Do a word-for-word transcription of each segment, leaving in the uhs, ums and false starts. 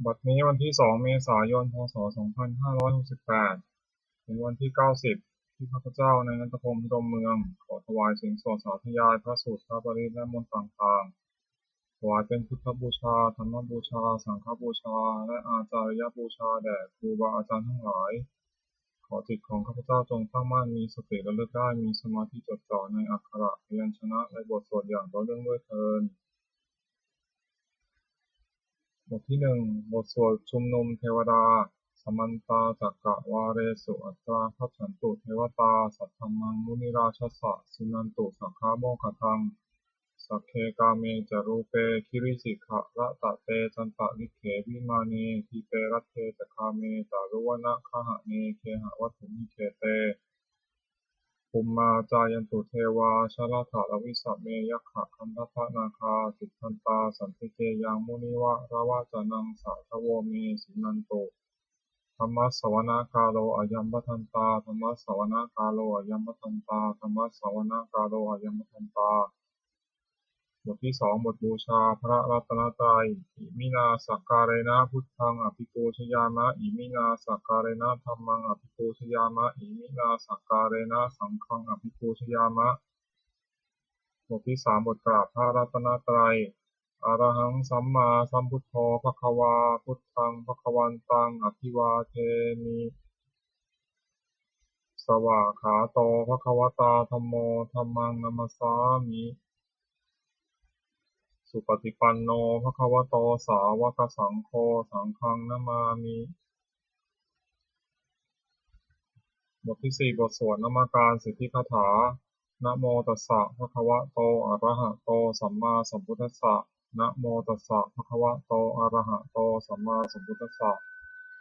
บัดนี้วันที่ สอง เมษายน พ.ศ. สองพันห้าร้อยหกสิบแปด เป็นวันที่ เก้าสิบ ที่ข้าพเจ้านายณัฐพงษ์ พิรมเมือง ขอถวายเสียงสวดสาธยายพระสูตร พระปริตร และมนต์ต่างๆ ถวายเป็นพุทธบูชา ธรรมบูชา สังฆบูชา และอาจาริยบูชาแด่ครูบาอาจารย์ทั้งหลาย ขอจิตของข้าพเจ้าจงตั้งมั่น มีสติระลึกได้ มีสมาธิจดจ่อในอักขระ พยัญชนะ และบทสวดอย่างต่อเนื่องด้วยเทอญ บทที่ หนึ่ง บทสวดชุมนุมเทวดา Samantā cakkavāḷesu atrāgacchantu devatā, saddhammaṃ munirājassa suṇantu saggamokkhadaṃ. Sagge kāme ca rūpe girisikharataṭe cantalikkhe vimāne, dīpe raṭṭhe ca gāme taruvanagahane gehavatthumhi khette, bhummā cāyantu devā jalathalavisame yakkhagandhabbanāgā, tiṭṭhantā santike yaṃ munivaravacanaṃ sādhavo me suṇantu. Dhammassavanakālo ayambhadantā. Dhammassavanakālo ayambhadantā. Dhammassavanakālo ayambhadantā. บทที่ สอง บทบูชาพระรัตนตรัย Iminā sakkārena buddhaṃ abhipūjayāma. Iminā sakkārena dhammaṃ abhipūjayāma. Iminā sakkārena saṅghaṃ abhipūjayāma. บทที่ สาม บทกราบพระรัตนตรัย Arahaṃ sammāsambuddho bhagavā, buddhaṃ bhagavantaṃ abhivādemi. Svākkhāto bhagavatā dhammo, dhammaṃ namassāmi. Supaṭipanno bhagavato sāvakasaṅgho, saṅghaṃ namāmi. บทที่ สี่ บทสวดนมการสิทธิคาถา Namo tassa bhagavato arahato sammāsambuddhassa. Namo tassa bhagavato arahato sammāsambuddhassa.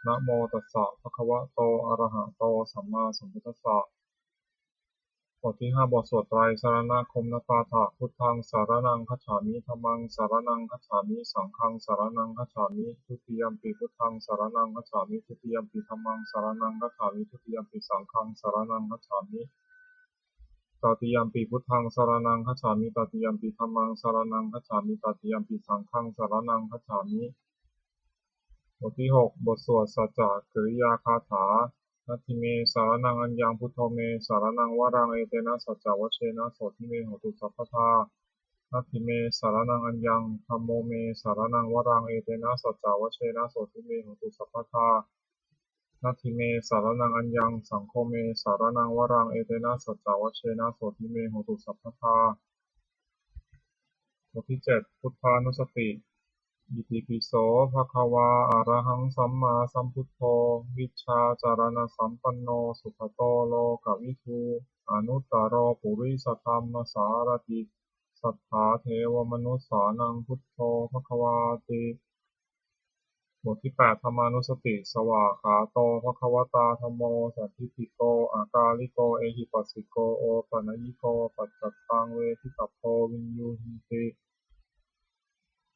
Namo tassa bhagavato arahato sammāsambuddhassa. บทที่ ห้า บทสวดไตรสรณคมนปาฐะ Buddhaṃ saraṇaṃ gacchāmi. Dhammaṃ saraṇaṃ gacchāmi. Saṅghaṃ saraṇaṃ gacchāmi. Dutiyampi buddhaṃ saraṇaṃ gacchāmi. Dutiyampi dhammaṃ saraṇaṃ gacchāmi. Dutiyampi saṅghaṃ saraṇaṃ gacchāmi. Tatiyampi buddhaṃ saraṇaṃ gacchāmi. Tatiyampi dhammaṃ saraṇaṃ gacchāmi. Tatiyampi saṅghaṃ saraṇaṃ gacchāmi. บทที่ หก บทสวดสัจจกิริยาคาถา Natthi me saraṇaṃ aññaṃ, buddho me saraṇaṃ varaṃ, etena saccavajjena sotthi me hotu sabbadā. Natthi me saraṇaṃ aññaṃ, dhammo me saraṇaṃ varaṃ, etena saccavajjena sotthi me hotu sabbadā. Natthi me saraṇaṃ aññaṃ, saṅgho me saraṇaṃ varaṃ, etena saccavajjena sotthi me hotu sabbadā. บทที่ เจ็ด พุทธานุสติ Itipi so bhagavā arahaṃ sammāsambuddho, vijjācaraṇasampanno sugato lokavidū, anuttaro purisadammasārathi satthā devamanussānaṃ buddho bhagavāti. บทที่ แปด ธรรมานุสติ Svākkhāto bhagavatā dhammo, sandiṭṭhiko akāliko ehipassiko opanayiko paccattaṃ veditabbo viññūhīti.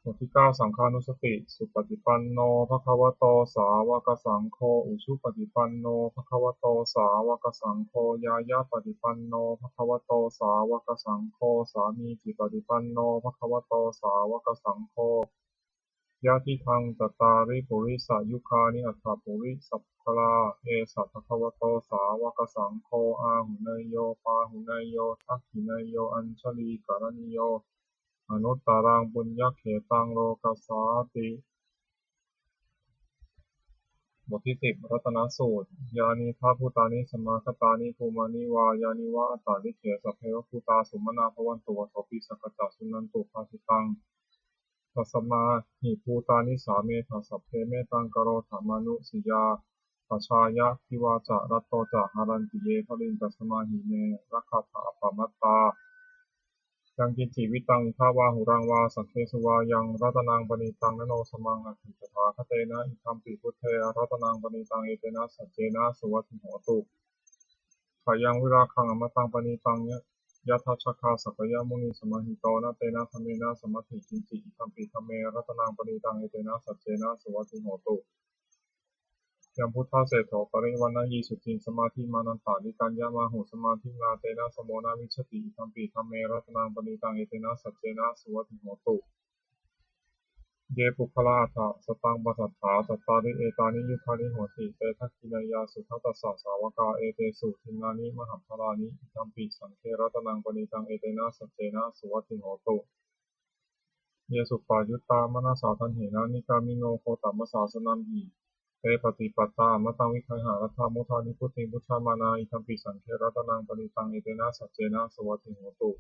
บทที่ เก้า สังฆานุสติ Supaṭipanno bhagavato sāvakasaṅgho, ujupaṭipanno bhagavato sāvakasaṅgho, ñāyapaṭipanno bhagavato sāvakasaṅgho, sāmīcipaṭipanno bhagavato sāvakasaṅgho, yadidaṃ cattāri purisayugāni aṭṭha purisapuggalā, esa bhagavato sāvakasaṅgho, āhuneyyo pāhuneyyo dakkhiṇeyyo añjalikaraṇīyo, anuttaraṃ puññakkhettaṃ lokassāti. บทที่ สิบ รัตนสูตร Yānīdha bhūtāni samāgatāni, bhummāni vā yāni va antalikkhe, sabbeva bhūtā sumanā bhavantu, athopi sakkacca suṇantu bhāsitaṃ. Tasmā hi bhūtā nisāmetha sabbe, mettaṃ karotha mānusiyā pajāya, divā ca ratto ca haranti ye baliṃ, tasmā hi ne rakkhatha appamattā. Yaṃ kiñci vittaṃ idha vā huraṃ vā, saggesu vā yaṃ ratanaṃ paṇītaṃ, na no samaṃ atthi tathāgatena, idampi buddhe ratanaṃ paṇītaṃ, etena saccena suvatthi hotu. Khayaṃ virāgaṃ amataṃ paṇītaṃ, ya- yadajjhagā sakyamunī samāhito, na tena dhammena samatthi kiñci, idampi dhamme ratanaṃ paṇītaṃ, etena saccena suvatthi hotu. Yambuddhaseṭṭho parivaṇṇayī suciṃ, samādhimānantarikaññamāhu, samādhinā tena samo na vijjati, idampi dhamme ratanaṃ paṇītaṃ, etena saccena suvatthi hotu. Ye puggalā aṭṭha sataṃ pasatthā, cattāri etāni yugāni honti, te dakkhiṇeyyā sugatassa sāvakā, etesu dinnāni mahapphalāni, idampi saṅghe ratanaṃ paṇītaṃ, etena saccena suvatthi hotu. Ye suppayuttā manasā daḷhena, nikkāmino gotamasāsanamhi, te pattipattā amataṃ vigayha, laddhā mudhā nibbutiṃ bhuñjamānā, idampi saṅghe ratanaṃ paṇītaṃ, etena saccena suvatthi hotu.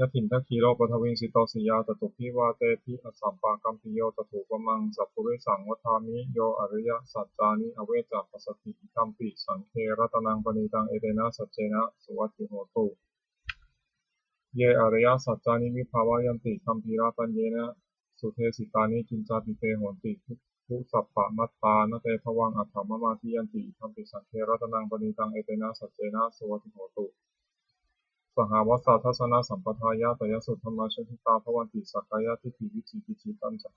Yathindakhīlo paṭhaviṃ sito siyā, catubbhi vātebhi asampakampiyo, tathūpamaṃ sappurisaṃ vadāmi, yo ariyasaccāni avecca passati, idampi saṅghe ratanaṃ paṇītaṃ, etena saccena suvatthi hotu. Ye ariyasaccāni vibhāvayanti, gambhīrapaññena sudesitāni, kiñcāpi te honti bhusappamattā, na te bhavaṃ aṭṭhamamādiyanti, idampi saṅghe ratanaṃ paṇītaṃ, etena saccena suvatthi hotu. Sahāvassa dassanasampadāya, tayassu dhammā jahitā bhavanti, sakkāyadiṭṭhi vicikicchitañca,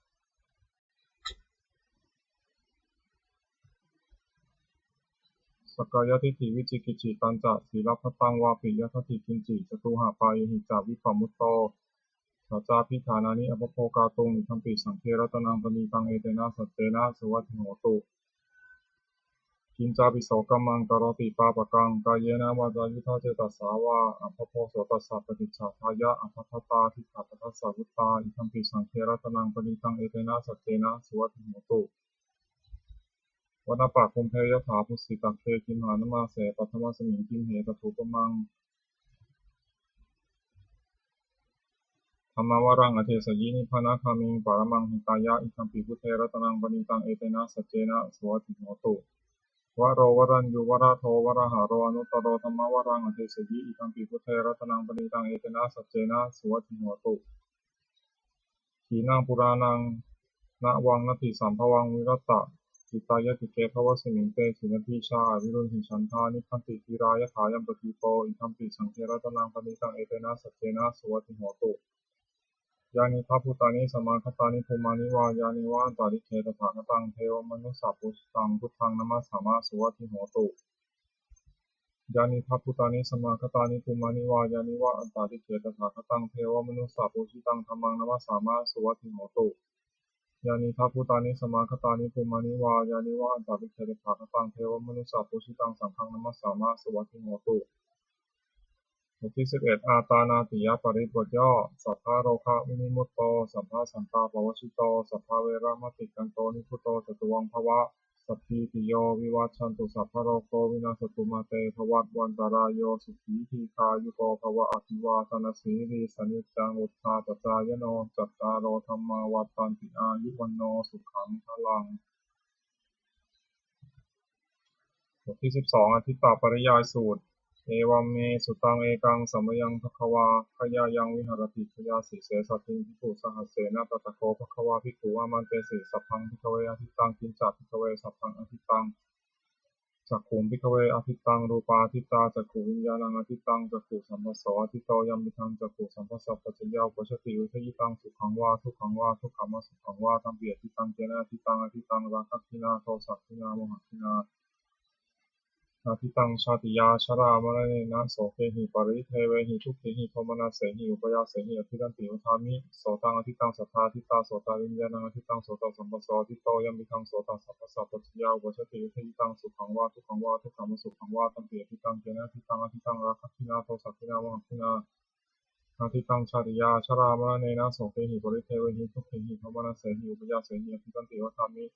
sakkāyadiṭṭhi vicikicchitañca, sīlabbataṃ vāpi yadatthi kiñci, catūhapāyehi ca vippamutto, saccābhiṭhānāni abhabbo kātuṃ, idampi saṅghe ratanaṃ paṇītaṃ, etena saccena suvatthi hotu. Kiñcāpi so kammaṃ karoti pāpakaṃ, kāyena vācāyuda cetasā vā, abhabbo so tassa paṭicchādāya, abhabbatā diṭṭhapadassa vuttā, idampi saṅghe ratanaṃ paṇītaṃ, etena saccena suvatthi hotu. Vanappagumbe yathā phussitagge, gimhānamāse paṭhamasmiṃ gimhe, tathūpamaṃ dhammavaraṃ adesayi, nibbānagāmiṃ paramaṃ hitāya, idampi buddhe ratanaṃ paṇītaṃ, etena saccena suvatthi hotu. Varo varaññū varado varāharo, anuttaro dhammavaraṃ adesayi, idampi buddhe ratanaṃ paṇītaṃ, etena saccena suvatthi hotu. Khīṇaṃ purāṇaṃ navaṃ natthi sambhavaṃ, virattacittāyatike bhavasmiṃ, te khīṇabījā avirūḷhichandā, nibbanti dhīrā yathāyampadīpo, idampi saṅghe ratanaṃ paṇītaṃ, etena saccena suvatthi hotu. Yānīdha bhūtāni samāgatāni, bhummāni vā yāni va antalikkhe, tathāgataṃ devamanussapūjitaṃ, buddhaṃ namassāma suvatthi hotu. Yānīdha bhūtāni samāgatāni, bhummāni vā yāni va antalikkhe, tathāgataṃ devamanussapūjitaṃ, dhammaṃ namassāma suvatthi hotu. Yānīdha bhūtāni samāgatāni, bhummāni vā yāni va antalikkhe, tathāgataṃ devamanussapūjitaṃ, saṅghaṃ namassāma suvatthi hotu. บทที่สิบเอ็ด อาตานาติยปริตร บทย่อ Sabbarogavinimutto, sabbasantāpavajjito, sabbaveramatikkanto, nibbuto ca tuvaṃ bhava. Sabbītiyo vivajjantu, sabbarogo vinassatu, mā te bhavatvantarāyo, sukhī dīghāyuko bhava. Abhivādanasīlissa niccaṃ vuḍḍhāpacāyino, cattāro dhammā vaḍḍhanti, āyu vaṇṇo sukhaṃ balaṃ. บทที่สิบสอง อทิตตปริยายสูตร Evaṃ me sutaṃ. Ekaṃ samayaṃ bhagavā gayāyaṃ viharati gayāsīse saddhiṃ bhikkhusahassena. Tatra kho bhagavā bhikkhū āmantesi: Sabbaṃ bhikkhave atittaṃ. Kiñca bhikkhave sabbaṃ atittaṃ? Cakkhuṃ bhikkhave atittaṃ, rūpā atittā, cakkhuviññāṇaṃ atittaṃ, cakkhusamphasso atitto, yampidaṃ cakkhusamphassapaccayā uppajjati vedayitaṃ sukhaṃ vā dukkhaṃ vā dukkhamasukhaṃ vā, tampi atittaṃ. Kena atittaṃ? Atittaṃ rāgagginā dosagginā mohagginā. Atittaṃ jātiyā jarāmaraṇena sokehi paridevehi dukkhehi domanassehi upāyāsehi atitanti vadāmi. Sotaṃ atittaṃ, saddā atittā, sotaviññāṇaṃ atittaṃ, sotasamphasso atitto, yampidaṃ sotasamphassapaccayā uppajjati vedayitaṃ sukhaṃ vā dukkhaṃ vā dukkhamasukhaṃ vā, tampi atittaṃ. Kena atittaṃ? Atittaṃ rāgagginā dosagginā mohagginā. Atittaṃ jātiyā jarāmaraṇena sokehi paridevehi dukkhehi domanassehi upāyāsehi atitanti vadāmi.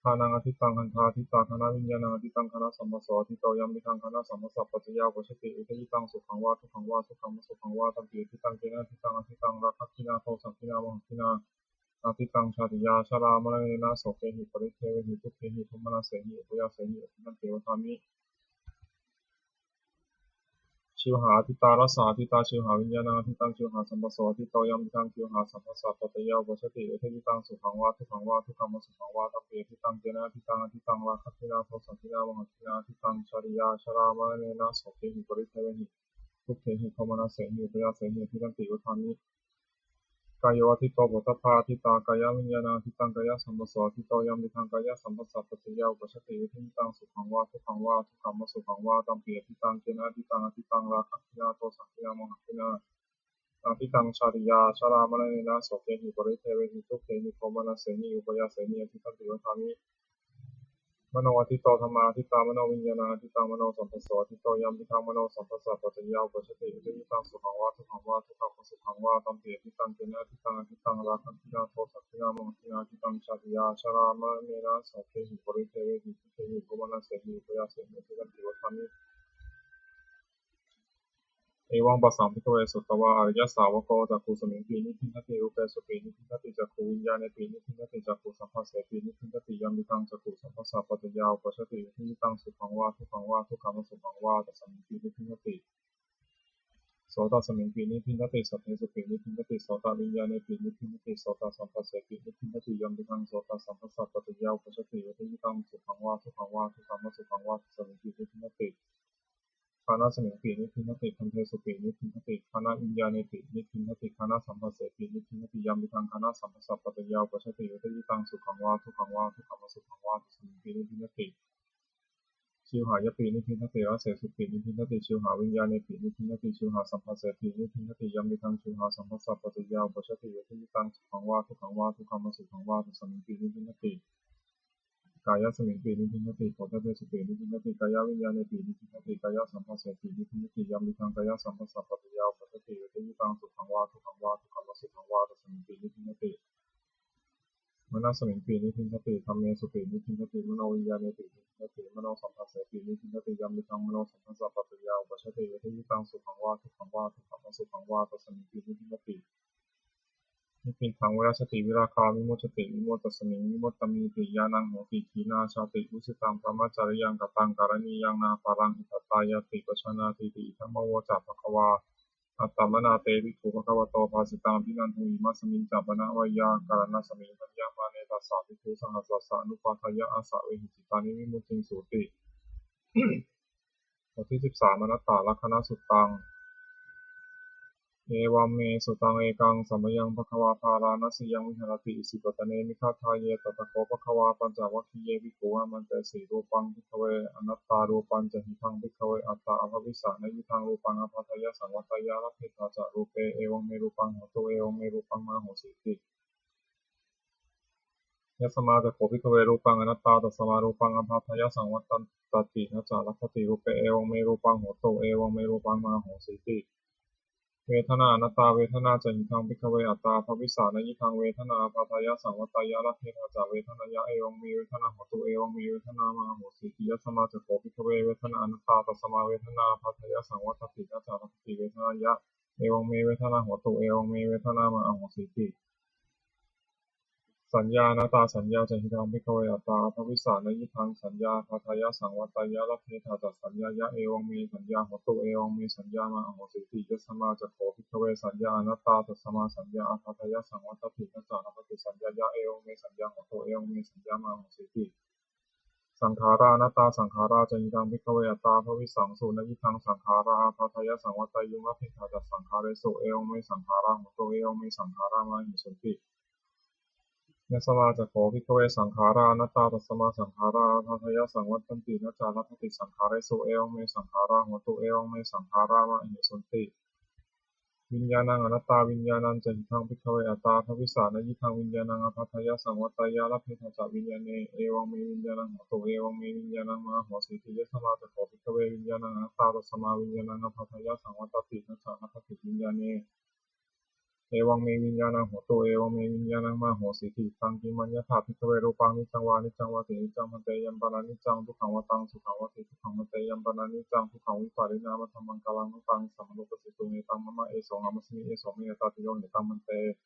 Ghānaṃ atittaṃ, gandhā atittā, ghānaviññāṇaṃ atittaṃ, ghānasamphasso atitto, yampidaṃ ghānasamphassapaccayā uppajjati vedayitaṃ sukhaṃ vā dukkhaṃ vā dukkhamasukhaṃ vā, tampi atittaṃ. Kena atittaṃ? Atittaṃ rāgagginā dosagginā mohagginā. Atittaṃ jātiyā jarāmaraṇena sokehi paridevehi dukkhehi domanassehi upāyāsehi atitanti vadāmi. Jivhā atittā, rasā atittā, jivhāviññāṇaṃ atittaṃ, jivhāsamphasso atitto, yampidaṃ jivhāsamphassapaccayā uppajjati vedayitaṃ sukhaṃ vā dukkhaṃ vā dukkhamasukhaṃ vā, tampi atittaṃ. Kena atittaṃ? Atittaṃ rāgagginā dosagginā mohagginā. Atittaṃ jātiyā jarāmaraṇena sokehi paridevehi dukkhehi domanassehi upāyāsehi atitanti vadāmi. Kāyo atitto, phoṭṭhabbā atittā, kāyaviññāṇaṃ atittaṃ, kāyasamphasso atitto, yampidaṃ kāyasamphassapaccayā uppajjati vedayitaṃ sukhaṃ vā dukkhaṃ vā dukkhamasukhaṃ vā, tampi atittaṃ. Kena atittaṃ? Atittaṃ rāgagginā dosagginā mohagginā. Adiṭṭhaṃ jātiyā jarāmaraṇena sokehi paridevehi dukkhehi domanassehi upāyāsehi adiṭṭhanti vadāmi. Mano adiṭṭho dhammā adiṭṭhā manoviññāṇaṃ adiṭṭhaṃ manosamphasso adiṭṭho yampidhaṃ manosamphassapaccayā uppajjati uddehiyaṃ sukhaṃ vā dukkhaṃ vā dukkham va sukhaṃ vā tampi adiṭṭhaṃ. Kena adiṭṭhaṃ? Adiṭṭhaṃ rāgagginā dosagginā mohagginā adiṭṭhaṃ jātiyā jarāmaraṇena sokehi paridevehi dukkhehi domanassehi upāyāsehi adiṭṭhanti vadāmi. Evaṃ passaṃ bhikkhave sutvā ariyasāvako cakkhusmiṃpi nibbindati rūpesupi nibbindati cakkhuviññāṇepi nibbindati cakkhusamphassepi nibbindati yampidhaṃ cakkhusamphassapaccayā uppajjati uddehiyaṃ sukhaṃ vā dukkhaṃ vā dukkham va sukhaṃ vā tasmiṃpi nibbindati. Sotasmiṃpi nibbindati saddesupi nibbindati sotaviññāṇepi nibbindati sotasamphassepi nibbindati yampidhaṃ sotasamphassapaccayā uppajjati uddehiyaṃ sukhaṃ vā dukkhaṃ vā dukkham va sukhaṃ vā tasmiṃpi nibbindati. Ghānasmiṃpi nibbindati gandhesupi nibbindati ghānaviññāṇepi nibbindati ghānasamphassepi nibbindati yampidhaṃ ghānasamphassapaccayā uppajjati uddehiyaṃ sukhaṃ vā dukkhaṃ vā dukkham va sukhaṃ vā tasmiṃpi nibbindati. Jivhāyapi nibbindati rasesupi nibbindati jivhāviññāṇepi nibbindati jivhāsamphassepi nibbindati yampidhaṃ jivhāsamphassapaccayā uppajjati uddehiyaṃ sukhaṃ vā dukkhaṃ vā dukkham va sukhaṃ vā tasmiṃpi nibbindati. Kāyasmiṃpi nibbindati phoṭṭhabbesupi nibbindati kāyaviññāṇepi nibbindati kāyasamphassepi nibbindati yampidhaṃ kāyasamphassapaccayā uppajjati uddehiyaṃ sukhaṃ vā dukkhaṃ vā dukkham va sukhaṃ vā tasmiṃpi nibbindati. Manasmiṃpi nibbindati dhammesupi nibbindati manoviññāṇepi nibbindati manosamphassepi nibbindati yampidhaṃ manosamphassapaccayā uppajjati uddehiyaṃ sukhaṃ vā dukkhaṃ vā dukkham va sukhaṃ vā tasmiṃpi nibbindati. Nibbindaṃ virajjati virāgā vimuccati vimuttasmiṃ vimuttamiti ñāṇaṃ hoti. Khīṇā jāti, vusitaṃ brahmacariyaṃ, kataṃ karaṇīyaṃ, nāparaṃ itthattāyāti pajānātīti. Idamavoca bhagavā. Attamanā te bhikkhū bhagavato bhāsitaṃ abhinanduṃ. Imasmiñca pana veyyākaraṇasmiṃ bhaññamāne tassa bhikkhusahassassa anupādāya āsavehi cittāni vimucciṃsūti. บทที่สิบสาม Anattalakkhaṇasuttaṃ. Evaṃ me sutaṃ. Ekaṃ samayaṃ bhagavā bārāṇasiyaṃ viharati isipatane migadāye. Tatra kho bhagavā pañcavaggiye bhikkhū āmantesi: Rūpaṃ bhikkhave anattā. Rūpañca hidaṃ bhikkhave attā abhavissa, nayidhaṃ rūpaṃ ābādhāya saṃvattāya, labbhetha ca rūpe, evaṃ me rūpaṃ hotu, evaṃ me rūpaṃ mā ahosīti. Yasmā ca kho bhikkhave rūpaṃ anattā, tasmā rūpaṃ ābādhāya saṃvattati, na ca labbhati rūpe, evaṃ me rūpaṃ hotu, evaṃ me rūpaṃ mā ahosīti. Vedanā anattā. Vedanā ca hidaṃ bhikkhave attā abhavissa, nayidhaṃ vedanā ābādhāya saṃvattāya, labbhetha ca vedanāya, evaṃ me vedanā hotu, evaṃ me vedanā mā ahosīti. Yasmā ca kho bhikkhave vedanā anattā, tasmā vedanā ābādhāya saṃvattati, na ca labbhati vedanāya, evaṃ me vedanā hotu, evaṃ me vedanā mā ahosīti. Saññā anattā. Saññā ca hidaṃ bhikkhave attā abhavissa, nayidhaṃ saññā ābādhāya saṃvattāya, labbhetha ca saññāya, evaṃ me saññā hotu, evaṃ me saññā mā ahosīti. Yasmā ca kho bhikkhave saññā anattā, tasmā saññā ābādhāya saṃvattati, na ca labbhati saññāya, evaṃ me saññā hotu, evaṃ me saññā mā ahosīti. Saṅkhārā anattā. Saṅkhārā ca hidaṃ bhikkhave attā abhavissaṃsu, nayidhaṃ saṅkhārā ābādhāya saṃvatteyuṃ, labbhetha ca saṅkhāresu, evaṃ me saṅkhārā hotu, evaṃ me saṅkhārā mā ahesunti. Yasmā ca kho bhikkhave saṅkhārā anattā, tasmā saṅkhārā ābādhāya saṃvattanti, na ca labbhati saṅkhāresu, evaṃ me saṅkhārā hotu, evaṃ me saṅkhārā mā ahesunti. Viññāṇaṃ anattā. Viññāṇañca hidaṃ bhikkhave attā abhavissa, nayidhaṃ viññāṇaṃ ābādhāya saṃvatteyya, labbhetha ca viññāṇe, evaṃ me viññāṇaṃ hotu, evaṃ me viññāṇaṃ mā ahosīti. Yasmā ca kho bhikkhave viññāṇaṃ anattā, tasmā viññāṇaṃ ābādhāya saṃvattati, na ca labbhati viññāṇe, evaṃ me viññāṇaṃ hotu, evaṃ me viññāṇaṃ mā ahosīti. Taṃ kiṃ maññatha bhikkhave rūpaṃ niccaṃ vā aniccaṃ vāti. Aniccaṃ bhante. Yampanāniccaṃ, dukkhaṃ vā taṃ sukhaṃ vāti. Dukkhaṃ bhante. Yampanāniccaṃ dukkhaṃ vipariṇāmadhammaṃ kālaṃ nu taṃ samanupassituṃ, etaṃ mama, esohamasmi, eso me attāti. No hetaṃ bhante.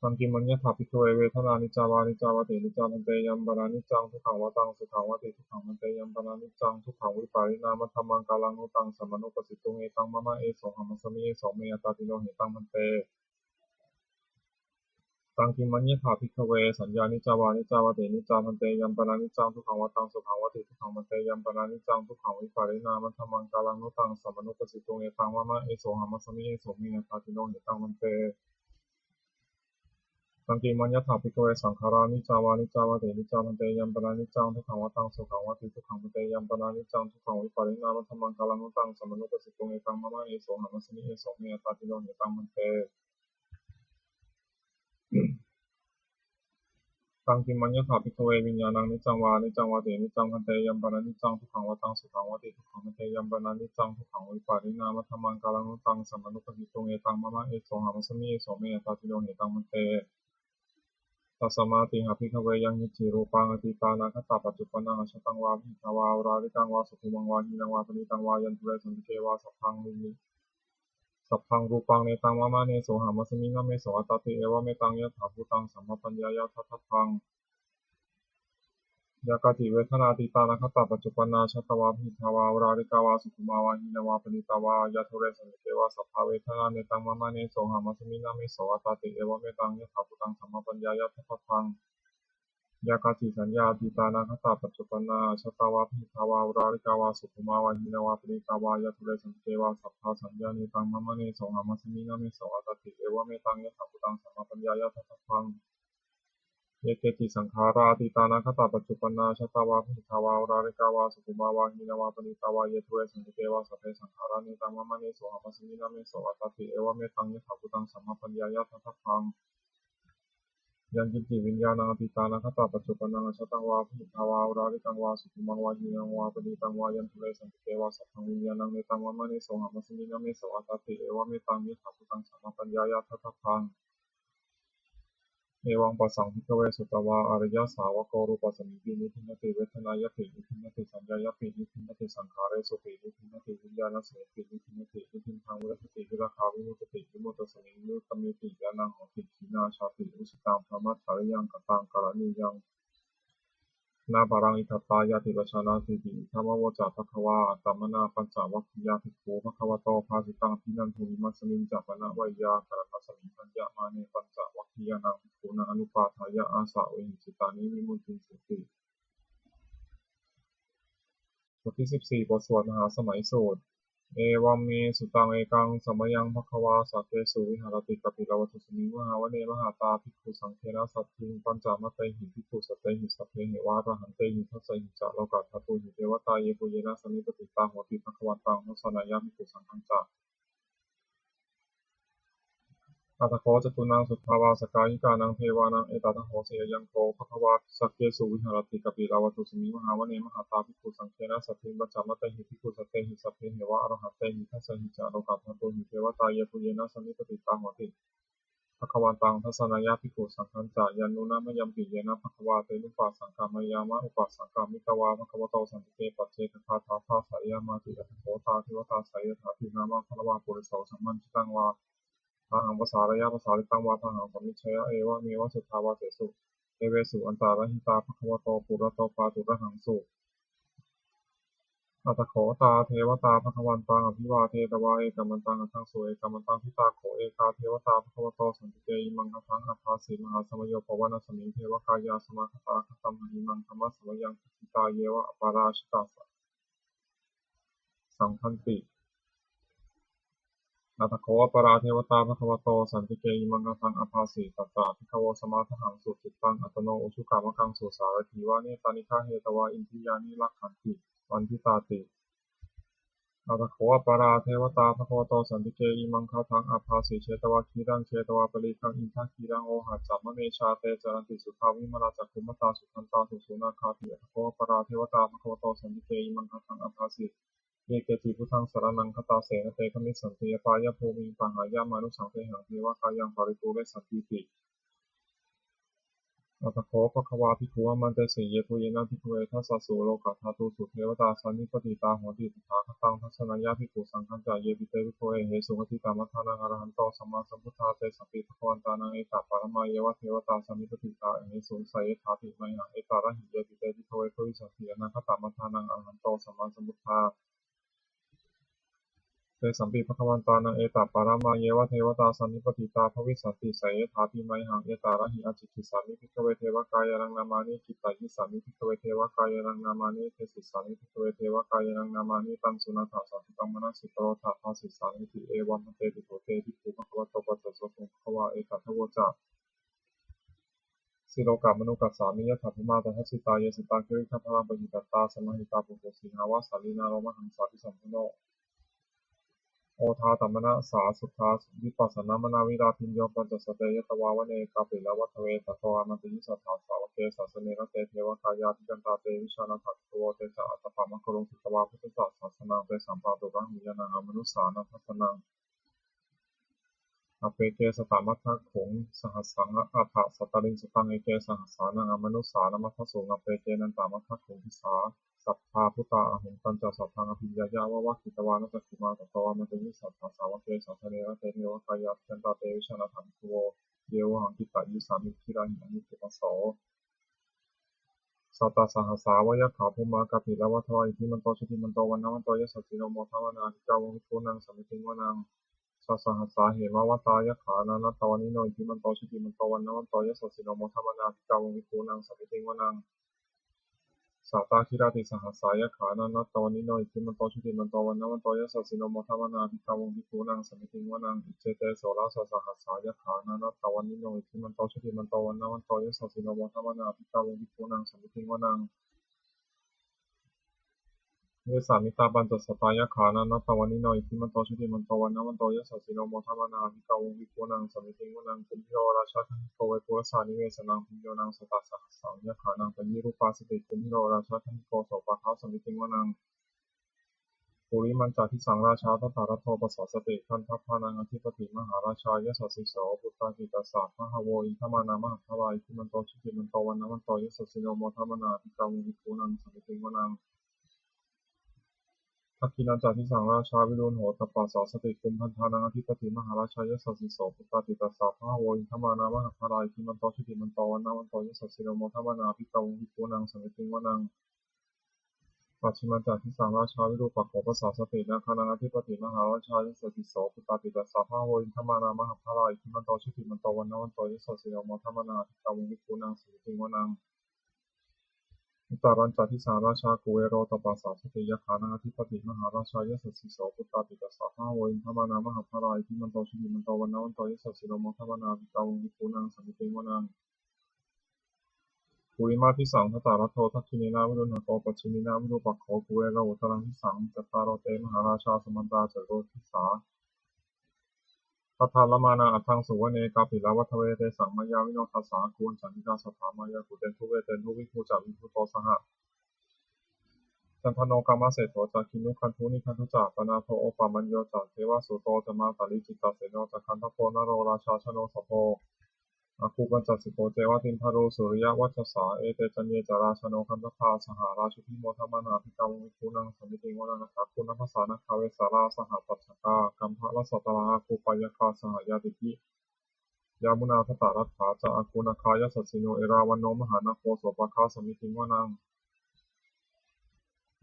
Taṃ kiṃ maññatha bhikkhave vedanā niccā vā aniccā vāti. Aniccā bhante. Yampanāniccaṃ, dukkhaṃ vā taṃ sukhaṃ vāti. Dukkhaṃ bhante. Yampanāniccaṃ dukkhaṃ vipariṇāmadhammaṃ kālaṃ nu taṃ samanupassituṃ, etaṃ mama, esohamasmi, eso me attāti. No hetaṃ bhante. Taṃ kiṃ maññatha bhikkhave saññā niccā vā aniccā vāti. Aniccā bhante. Yampanāniccaṃ, dukkhaṃ vā taṃ sukhaṃ vāti. Dukkhaṃ bhante. Yampanāniccaṃ dukkhaṃ vipariṇāmadhammaṃ kālaṃ nu taṃ samanupassituṃ, etaṃ mama, esohamasmi, eso me attāti. No hetaṃ bhante. Taṃ kiṃ maññatha bhikkhave saṅkhārā aniccā vā? Aniccā vāti. Aniccā bhante. Yaṃ panāniccaṃ dukkhaṃ vā taṃ sukhaṃ vāti. Dukkhaṃ bhante. Yaṃ panāniccaṃ dukkhaṃ vipariṇāmadhammaṃ kallaṃ nu taṃ samanupassituṃ etaṃ mama, esohamasmi, eso me attāti. No hetaṃ bhante. Taṃ kiṃ maññatha bhikkhave viññāṇaṃ niccaṃ vā? Aniccaṃ vāti. Aniccaṃ bhante. Yaṃ panāniccaṃ dukkhaṃ vā taṃ sukhaṃ vāti. Dukkhaṃ bhante. Yaṃ panāniccaṃ dukkhaṃ vipariṇāmadhammaṃ kallaṃ nu taṃ samanupassituṃ etaṃ mama, esohamasmi, eso me attāti. No hetaṃ bhante. Tasmātiha bhikkhave yaṃ kiñci rūpaṃ atītānāgatapaccuppannaṃ ajjhattaṃ vā bahiddhā vā oḷārikaṃ vā sukhumaṃ vā hīnaṃ vā paṇītaṃ vā yandūre santike vā sabbaṃ rūpaṃ netaṃ mama, nesohamasmi, na meso attāti. Evametaṃ yathābhūtaṃ sammappaññāya daṭṭhabbaṃ. Yā kāci vedanā atītānāgatapaccuppanna ajjhattā vā bahiddhā vā oḷārikā vā sukhumā vā hīnā vā paṇītā vā yandūre santike vā sabbā vedanā netaṃ mama, nesohamasmi, na meso attāti. Evametaṃ yathābhūtaṃ sammappaññāya daṭṭhabbaṃ. Yā kāci saññā atītānāgatapaccuppanna ajjhattā vā bahiddhā vā oḷārikā vā sukhumā vā hīnā vā paṇītā vā yandūre santike vā sabbā saññā netaṃ mama, nesohamasmi, na meso attāti. Evametaṃ yathābhūtaṃ sammappaññāya daṭṭhabbaṃ. Ye keci saṅkhārā atītānāgatapaccuppanna ajjhattā vā bahiddhā vā oḷārikā vā sukhumā vā hīnā vā paṇītā vā yandūre santike vā sabbe saṅkhārā netaṃ mama, nesohamasmi, na meso attāti. Evametaṃ yathābhūtaṃ sammappaññāya daṭṭhabbaṃ. Yaṅkiñci viññāṇaṃ atītānāgatapaccuppannaṃ ajjhattaṃ vā bahiddhā vā oḷārikaṃ vā sukhumaṃ vā hīnaṃ vā paṇītaṃ vā yandūre santike vā sabbaṃ viññāṇaṃ netaṃ mama, nesohamasmi, na meso attāti. Evametaṃ yathābhūtaṃ sammappaññāya daṭṭhabbaṃ. Evaṃ passaṃ bhikkhave sutavā ariyasāvako rūpasmiṃpi nibbindati, vedanāyapi nibbindati, saññāyapi nibbindati, saṅkhāresupi nibbindati, viññāṇasmiṃpi nibbindati. Nibbindaṃ virajjati, virāgā vimuccati, vimuttasmiṃ vimuttamiti ñāṇaṃ hoti. Khīṇā jāti, vusitaṃ brahmacariyaṃ, kataṃ karaṇīyaṃ, nāparaṃ itthattāyāti pajānātīti. Idamavoca bhagavā. Attamanā pañcavaggiyā bhikkhū bhagavato bhāsitaṃ abhinanduṃ. Imasmiñca pana veyyākaraṇasmiṃ bhaññamāne pañcavaggiyānaṃ bhikkhūnaṃ anupādāya āsavehi cittāni vimohitabbanti. บทที่สิบสี่ บทสวดมหาสมัยสูตร Evaṃ me sutaṃ. Ekaṃ samayaṃ bhagavā sakkesu viharati kapilavatthusmiṃ mahāvane mahatā bhikkhusaṅghena saddhiṃ pañcamattehi bhikkhusatehi sabbeheva arahantehi dasahi ca lokadhātūhi devatā yebhuyyena sannipatitā honti bhagavantaṃ dassanāya bhikkhusaṅghañca. Atha kho catunnaṃ suddhāvāsakāyikānaṃ devānaṃ etadahosi: Ayaṃ kho bhagavā sakkesu viharati kapilavatthusmiṃ mahāvane mahatā bhikkhusaṅghena saddhiṃ pañcamattehi bhikkhusatehi sabbeheva arahantehi dasahi ca lokadhātūhi devatā yebhuyyena sannipatitā honti bhagavantaṃ dassanāya bhikkhusaṅghañca. Yannūna mayampi yena bhagavā tenupasaṅkameyyāma, upasaṅkamitvā bhagavato santike paccekagāthā bhāseyyāmāti. Atha kho tā devatā seyyathāpi nāma balavā puriso sammiñjitaṃ vā bāhaṃ pasāreyya, pasāritaṃ vā bāhaṃ sammiñjeyya, evameva suddhāvāsesu devesu antarahitā bhagavato purato pāturahaṃsu. Atha kho tā devatā bhagavantaṃ abhivādetvā ekamantaṃ aṭṭhaṃsu. Ekamantaṃ ṭhitā kho ekā devatā bhagavato santike imaṃ gāthaṃ abhāsi: Mahāsamayo pavanasmiṃ, devakāyā samāgatā; āgatamha imaṃ dhammasamayaṃ, dakkhitāyeva aparājitasaṅghanti. Atha kho aparā devatā bhagavato santike imaṃ gāthaṃ abhāsi: Tatra bhikkhavo samādahaṃsu, cittaṃ attano ujukamakaṃsu; sārathīva nettāni gahetvā, indriyāni rakkhanti paṇḍitāti. Atha kho aparā devatā bhagavato santike imaṃ gāthaṃ abhāsi: Chetvā khīlaṃ chetvā palighaṃ, indakhīlaṃ ohaccamanejā; te caranti suddhā vimalā, cakkhumatā sudantā susunāgāti. Atha kho aparā devatā bhagavato santike imaṃ gāthaṃ abhāsi: Ye keci buddhaṃ saraṇaṃ gatāse, na te gamissanti apāyabhūmiṃ; pahāya mānusaṃ dehaṃ, devakāyaṃ paripūressantīti. Atha kho bhagavā bhikkhū āmantesi: Yebhuyyena bhikkhave dasasu lokadhātūsu devatā sannipatitā honti tathāgataṃ dassanāya bhikkhusaṅghañca. Yepi te bhikkhave ahesuṃ atītamaddhānaṃ arahanto sammāsambuddhā, tesampi bhagavantānaṃ etaparamāyeva devatā sannipatitā ahesuṃ, seyyathāpi mayhaṃ etarahi. Yepi te bhikkhave bhavissanti anāgatamaddhānaṃ arahanto sammāsambuddhā, tesampi bhagavantānaṃ etaparamāyeva devatā sannipatitā bhavissanti, seyyathāpi mayhaṃ etarahi. Ācikkhissāmi bhikkhave devakāyānaṃ nāmāni, kittayissāmi bhikkhave devakāyānaṃ nāmāni, desissāmi bhikkhave devakāyānaṃ nāmāni. Taṃ suṇātha sādhukaṃ manasikarotha bhāsissāmīti. Evaṃ bhanteti kho te bhikkhū bhagavato paccassosuṃ. Bhagavā etadavoca: silokamanukassāmi, yattha bhummā tadassitā, ye sitā girigabbharaṃ, pahitattā samāhitā. Puthū sīhāva sallīnā, lomahaṃsābhisambhuno, odātamanasā suddhā, vippasannamanāvilā. Bhiyyo pañcasate ñatvā, vane kāpilavatthave, tato āmantayi satthā, sāvake sāsane rate. Devakāyā abhikkantā, te vijānātha bhikkhavo, te ca ātappamakaruṃ, sutvā buddhassa sāsanaṃ. Tesampāturahu ñāṇaṃ, amanussāna dassanaṃ. Appeke satamaddakkhuṃ, sahassaṃ atha sattariṃ, sataṃ eke sahassānaṃ, amanussānamaddasuṃ. Appekenantamaddakkhuṃ, disā sabbā phuṭā ahuṃ, tañca saddaṃ abhiññāya, vavakkhitvāna cakkhumā. Tato āmantayi satthā, sāvake sāsane rate. Devakāyā abhikkantā, te vijānātha bhikkhavo, ye vohaṃ kittayissāmi, girāhi anupubbaso. Sattasahassā va yakkhā, bhummā kāpilavatthavā, iddhimanto jutimanto, vaṇṇavanto yasassino, modamānā abhikkāmuṃ, bhikkhūnaṃ samitiṃ vanaṃ. Chasahassā hemavatā, yakkhā nānattavaṇṇino, iddhimanto jutimanto, vaṇṇavanto yasassino, modamānā abhikkāmuṃ, bhikkhūnaṃ samitiṃ vanaṃ. Sātāgirā tisahassā, yakkhā nānattavaṇṇino, iddhimanto jutimanto, vaṇṇavanto yasassino, modamānā abhikkāmuṃ, bhikkhūnaṃ samitiṃ vanaṃ. Iccete soḷasasahassā, yakkhā nānattavaṇṇino, iddhimanto jutimanto, vaṇṇavanto yasassino, modamānā abhikkāmuṃ, bhikkhūnaṃ samitiṃ vanaṃ. Vessāmittā pañcasatā, yakkhā nānattavaṇṇino, iddhimanto jutimanto, vaṇṇavanto yasassino, modamānā abhikkāmuṃ, bhikkhūnaṃ samitiṃ vanaṃ. Kumbhīro rājagahiko, vepullassa nivesanaṃ, bhiyyo naṃ satasahassaṃ, yakkhānaṃ payirupāsati. Kumbhīro rājagahiko, sopāga samitiṃ vanaṃ. Purimañca disaṃ rājā, dhataraṭṭho pasāsati, gandhabbānaṃ ādhipati, mahārājā yasassi so. Puttāpi tassa bahavo, indanāmā mahabbalā, iddhimanto jutimanto, vaṇṇavanto yasassino, modamānā abhikkāmuṃ, bhikkhūnaṃ samitiṃ vanaṃ. Dakkhiṇañca disaṃ rājā, virūḷho tappasāsati, kumbhaṇḍānaṃ ādhipati, mahārājā yasassi so. Puttāpi tassa bahavo, indanāmā mahabbalā, iddhimanto jutimanto, vaṇṇavanto yasassino, modamānā abhikkāmuṃ, bhikkhūnaṃ samitiṃ vanaṃ. Pacchimañca disaṃ rājā, virūpakkho pasāsati, nāgānaṃ ādhipati, mahārājā yasassi so. Puttāpi tassa bahavo, indanāmā mahabbalā, iddhimanto jutimanto, vaṇṇavanto yasassino, modamānā abhikkāmuṃ, bhikkhūnaṃ samitiṃ vanaṃ. Uttarañca disaṃ rājā, kuvero tappasāsati, yakkhānaṃ ādhipati, mahārājā yasassi so. Puttāpi tassa bahavo, indanāmā mahabbalā, iddhimanto jutimanto, vaṇṇavanto yasassino, modamānā abhikkāmuṃ, bhikkhūnaṃ samitiṃ vanaṃ. Purimadisaṃ dhataraṭṭho, dakkhiṇena virūḷhako, pacchimena virūpakkho, kuvero uttaraṃ disaṃ. Cattāro te mahārājā, samantā caturo disā, daddallamānā aṭṭhaṃsu, vane kāpilavatthave. Tesaṃ māyāvino dāsā, āgū vañcanikā saṭhā, māyā kuṭeṇḍu veṭeṇḍu, viṭū ca viṭuṭo saha, candano kāmaseṭṭho ca, kinnughaṇḍu nighaṇḍu ca, panādo opamañño ca, devasūto ca mātali, cittaseno ca gandhabbo, naḷo rājā janosabho, āgū pañcasikho ceva, timbarū suriyavacchasā. Ete caññe ca rājāno, gandhabbā saha rājubhi, modamānā abhikkāmuṃ, bhikkhūnaṃ samitiṃ vanaṃ. Athāgū nābhasā nāgā, vesālā sahatacchakā, kambalassatarā āgū, pāyāgā saha ñātibhi, yāmunā dhataraṭṭhā ca, āgū nāgā yasassino, erāvaṇo mahānāgo, sopāga samitiṃ vanaṃ.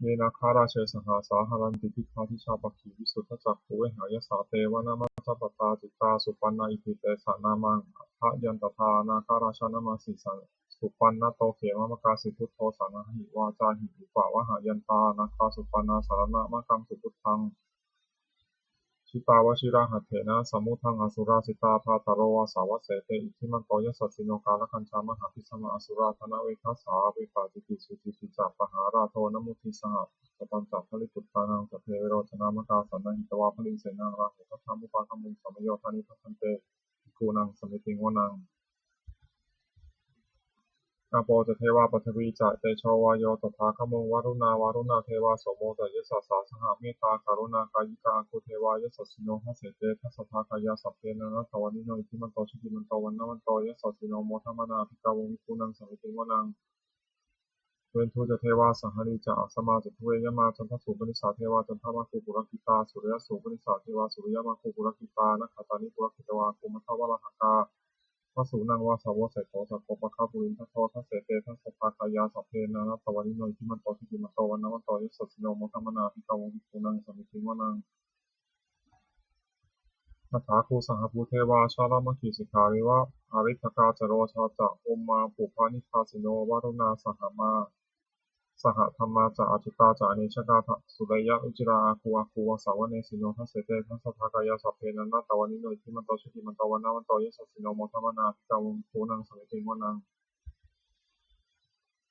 Ye nāgarāje sahasā, haranti dibbā dijā pakkhi, visuddhacakkhū vehāyasā, te vanamajjhapattā, citrā supaṇṇā iti tesa nāmaṃ. Atthāya tadā nāgarājānamā, sīsaṃ supaṇṇato khemamakāsi, buddho saṇhāhi vācāhi, upavhayantā nāgā supaṇṇā, saraṇamakaṃsu buddhaṃ. Jitā vajirahatthena, samuddaṃ asurā sitā, bhātaro vāsavassete, iddhimanto yasassino, kālakañjā mahābhismā, asurā dānaveghasā, vepacitti sucitti ca, pahārādo namucī saha. Satañca baliputtānaṃ, sabbe verocanāmakā, sannayhitvā baliṃ senaṃ, rāhubhaddamupāgamuṃ, samayodāni bhaddante, bhikkhūnaṃ samitiṃ vanaṃ. Āpo ca devā paṭhavī ca, tejo vāyo tadāgamuṃ, varuṇā vāruṇā devā, somo ca yasasā saha, mettākaruṇākāyikā, āgū devā yasassino, dasete dasadhā kāyā, sabbe nānattavaṇṇino, iddhimanto jutimanto, vaṇṇavanto yasassino, modamānā abhikkāmuṃ, bhikkhūnaṃ samitiṃ vanaṃ. Veṇḍū ca devā sahalī ca, asamā ca duve yamā, candassūpanisā devā, candamāgū purakkhitā, suriyassūpanisā devā, suriyamāgū purakkhitā, nakkhattāni purakkhitvā, āgū mandavalāhakā, vasūnaṃ vāsavo seṭṭho, sakko pāga purindado, dasete dasadhā kāyā, sabbe nānattavaṇṇino, iddhimanto jutimanto, vaṇṇavanto yasassino, modamānā abhikkāmuṃ, bhikkhūnaṃ samitiṃ vanaṃ. Athāgū sahabhū devā, jalamaggisikhāriva, ariṭṭhakā ca rojā ca, ummāpupphanibhāsino, varuṇā sahadhammā ca, accutā ca anejakā, sūleyyarucirā āgū, āgū vāsavanesino, dasete dasadhā kāyā, sabbe nānattavaṇṇino, iddhimanto jutimanto, vaṇṇavanto yasassino, modamānā abhikkāmuṃ, bhikkhūnaṃ samitiṃ vanaṃ.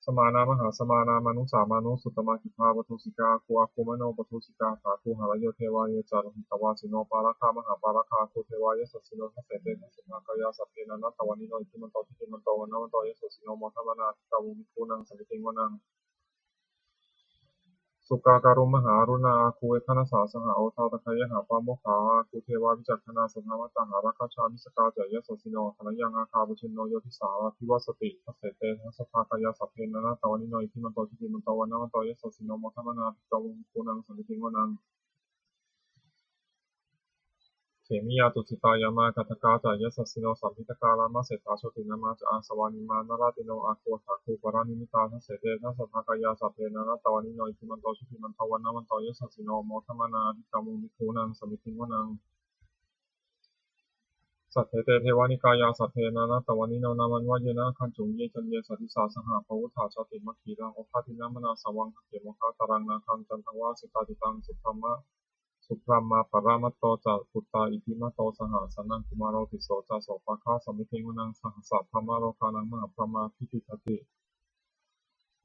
Samānā mahāsamānā mānusā mānusuttamā khiḍḍāpadūsikā āgū āgū manopadūsikā athāgū harayo devā ye ca lohitavāsino pāragā mahāpāragā āgū devā yasassino. Dasete dasadhā kāyā sabbe nānattavaṇṇino iddhimanto jutimanto vaṇṇavanto yasassino modamānā abhikkāmuṃ bhikkhūnaṃ samitiṃ vanaṃ. Sukkā karumhā aruṇā āgū veghanasā saha odātagayhā pāmokkhā āgū devā vicakkhaṇā sadāmattā hāragajā missakā ca yasassino. Thanayaṃ āgā pajjunno yo disā abhivassati. Dasete dasadhā kāyā sabbe nānattavaṇṇino iddhimanto jutimanto vaṇṇavanto yasassino modamānā abhikkāmuṃ bhikkhūnaṃ samitiṃ vanaṃ. Khemiyā tusitā yāmā kaṭṭhakā ca yasassino lambitakā lāmaseṭṭhā jotināmā ca āsavā nimmānaratino āgū athāgū paranimmitā. Dasete dasadhā kāyā sabbe nānattavaṇṇino iddhimanto jutimanto vaṇṇavanto yasassino modamānā abhikkāmuṃ bhikkhūnaṃ samitiṃ vanaṃ. Saṭṭhete devanikāyā sabbe nānattavaṇṇino nāmanvayena āgañchuṃ ye caññe sadisā saha pavutthajātimakkhīlaṃ odātaggaṃ manasā vaṃ dakkhemoghataraṃ nāgaṃ candaṃva asitātitaṃ. Subrahmā paramatto ca puttā iddhimato saha sanaṅkumāro tisso ca sopāga samitiṃ vanaṃ. Sahassabrahmalokānaṃ mahābrahmābhitiṭṭhati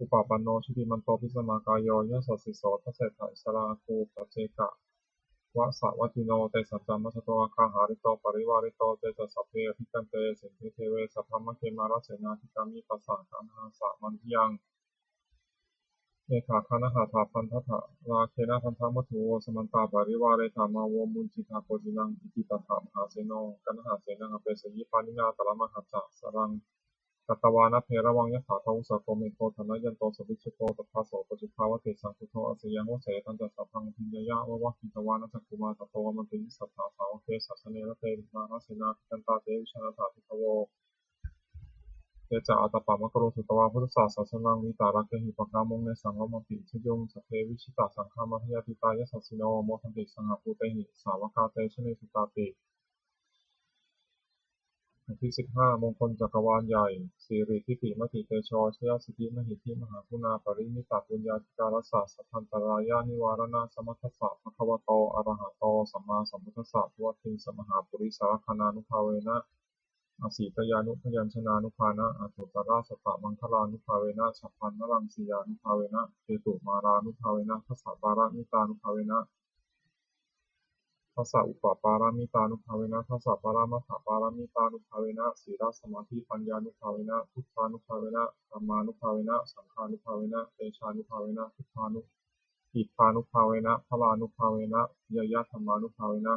upapanno jutimanto bhismākāyo yasassi so. Dasettha issarā āgū paccekavasavattino tesañca majjhato āgā hārito parivārito. Te ca sabbe abhikkante sinde deve sabrahmake mārasenā abhikkāmi tassa kaṇhassa mandiyaṃ. Etha gaṇhatha bandhatha rāgena bandhamatthu vo samantā parivāretha mā vo muñcittha koci naṃ. Iti tattha mahāseno kaṇhasenaṃ apesayi pāṇinā talamāhacca saraṃ katvāna bheravaṃ. Yathā pāvussako megho thanayanto savijjuko tadā so paccudāvatti saṅkuddho asayaṃvase. Tañca sabbaṃ abhiññāya vavakkhitvāna cakkhumā tato āmantayi satthā sāvake sāsane rate. Mārasenā abhikkantā te vijānātha bhikkhavo. Te ca ātappamakaruṃ sutvā buddhassa sāsanaṃ vītarāgehi pakkāmuṃ nesaṃ lomampi iñjayuṃ. Sabbe vijitasaṅgāmā bhayātītā yasassino modanti saha bhūtehi sāvakā te janesutāti. บทที่สิบห้า มงคลจักรวาลใหญ่ Siridhitimatitejo jayasiddhimahiddhimahāguṇāparimitapuññādhikārassa sabbantarāyanivāraṇasamatthassa bhagavato arahato sammāsambuddhassa dvattiṃsamahāpurisalakkhaṇānubhāvena asītyānubyañjanānubhāvena aṭṭhuttarasatamaṅgalānubhāvena chabbaṇṇaraṃsiyānubhāvena ketumālānubhāvena dasapāramitānubhāvena dasaupapāramitānubhāvena dasaparamatthapāramitānubhāvena sīlasamādhipaññānubhāvena buddhānubhāvena dhammānubhāvena saṅghānubhāvena tejānubhāvena buddhānu iddhānubhāvena balānubhāvena ñeyyadhammānubhāvena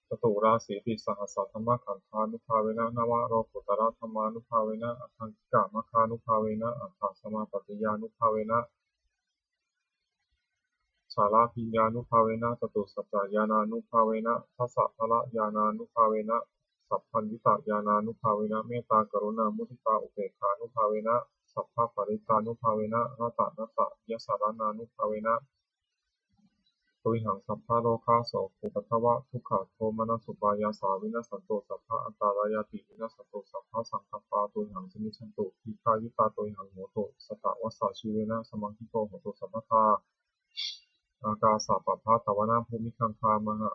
caturāsītisahassadhammakkhandhānubhāvena navalokuttaradhammānubhāvena aṭṭhaṅgikamaggānubhāvena aṭṭhasamāpattiyānubhāvena chaḷabhiññānubhāvena catusaccañāṇānubhāvena dasabalañāṇānubhāvena sabbaññutañāṇānubhāvena mettākaruṇāmuditāupekkhānubhāvena sabbaparittānubhāvena ratanattayasaraṇānubhāvena tuyhaṃ sabbarogā sokā upaddavā dukkhā domanassupaddavā vinassantu sabbaantarāyāpi vinassantu sabbasaṅkappā tuyhaṃ samijjhantu dīghāyutā tuyhaṃ hotu satavassajīvena samaṅgiko hotu sabbadā. Ākāsapabbatavanabhūmigaṅgāmahā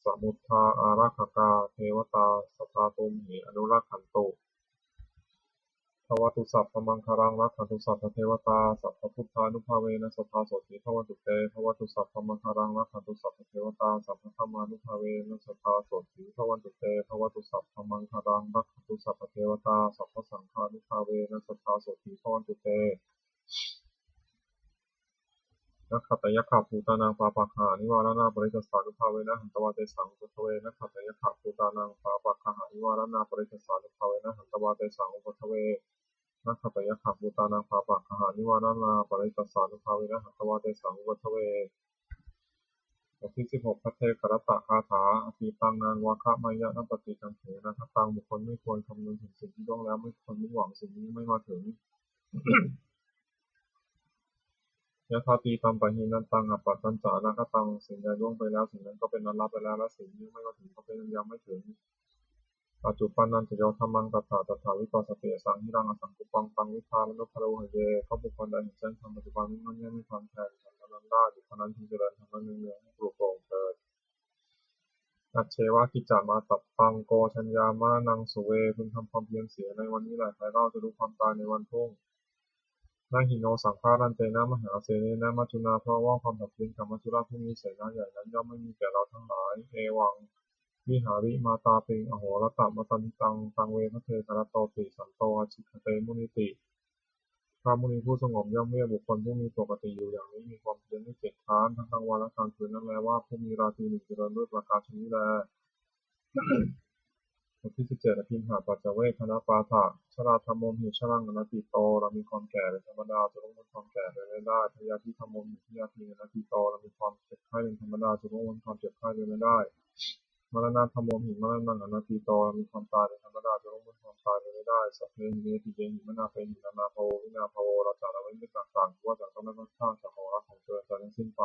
samuddā ārakkhakā devatā sadā tumhe anurakkhantu. Bhavatu sabbamaṅgalaṃ rakkhantu sabbadevatā sabbabuddhānubhāvena sadā sotthī bhavantu te. Bhavatu sabbamaṅgalaṃ rakkhantu sabbadevatā sabbadhammānubhāvena sadā sotthī bhavantu te. Bhavatu sabbamaṅgalaṃ rakkhantu sabbadevatā sabbasaṅghānubhāvena sadā sotthī bhavantu te. Nakkhattayakkhabhūtānaṃ pāpaggahanivāraṇā parittassanubhāvena hantvā tesaṃ upaddave. Nakkhattayakkhabhūtānaṃ pāpaggahanivāraṇā parittassanubhāvena hantvā tesaṃ upaddave. Nakkhattayakkhabhūtānaṃ pāpaggahanivāraṇā parittassanubhāvena hantvā tesaṃ upaddave. บทที่สิบหก ภัทเทกรัตตคาถา Atītaṃ nānvāgameyya nappaṭikaṅkhe anāgataṃ. บุคคลไม่ควรคำนึงถึงสิ่งที่ล่วงแล้ว ไม่ควรมุ่งหวังสิ่งที่ยังไม่มาถึง Yadatītampahīnantaṃ appattañca anāgataṃ. สิ่งใดล่วงไปแล้ว สิ่งนั้นก็เป็นอันละไปแล้ว และสิ่งที่ยังไม่มาถึงก็เป็นอันยังไม่ถึง Paccuppannañca yo dhammaṃ tattha tattha vipassati asaṃhiraṃ asaṅkuppaṃ taṃ viddhā manubrūhaye. เพราะบุคคลใดเห็นแจ้งธรรมปัจจุบัน ไม่งอนแง่นไม่คลอนแคลน ธรรมนั้นได้ บุคคลนั้นพึงเจริญธรรมนั้นเนืองๆ ให้ปรุโปร่งเถิด Ajjeva kiccamātappaṃ ko jaññā maraṇaṃ suve. พึงทำความเพียรเสียในวันนี้แหละ ใครเล่าจะรู้ความตายในวันพรุ่ง Na hi no saṅgarantena mahāsenena maccunā. เพราะว่าความผัดเพี้ยนกับมัจจุราชผู้มีเสนาใหญ่นั้นย่อมไม่มีแก่เราทั้งหลาย Evaṃ vihārimātāpiṃ ahorattamatanditaṃ taṃ ve bhaddekarattoti santo ācikkhate munīti. พระมุนีผู้สงบย่อมเรียกบุคคลผู้มีปกติอยู่อย่างนี้ มีความเพียรไม่เกียจคร้าน ทั้งกลางวันและกลางคืนนั้นแลว่า ผู้มีราตรีหนึ่งเจริญด้วยประการฉะนี้แล บทที่สิบเจ็ด Abyimhapaccavekkhaṇapāṭha. Jarādhammomhi jaraṃ anatīto. เรามีความแก่เป็นธรรมดา จะล่วงพ้นความแก่ไปไม่ได้ Byādhidhammomhi byādhiṃ anatīto. เรามีความเจ็บไข้เป็นธรรมดา จะล่วงพ้นความเจ็บไข้ไปไม่ได้ Maraṇadhammomhi maraṇaṃ anatīto. เรามีความตายเป็นธรรมดา จะล่วงพ้นความตายไปไม่ได้ Sabbehi me piyehi manāpehi nānābhāvo vinābhāvo. เราจะละเว้นเป็นต่างๆ คือว่าจะต้องได้พลัดพรากจากของรักของเจริญใจทั้งสิ้นไป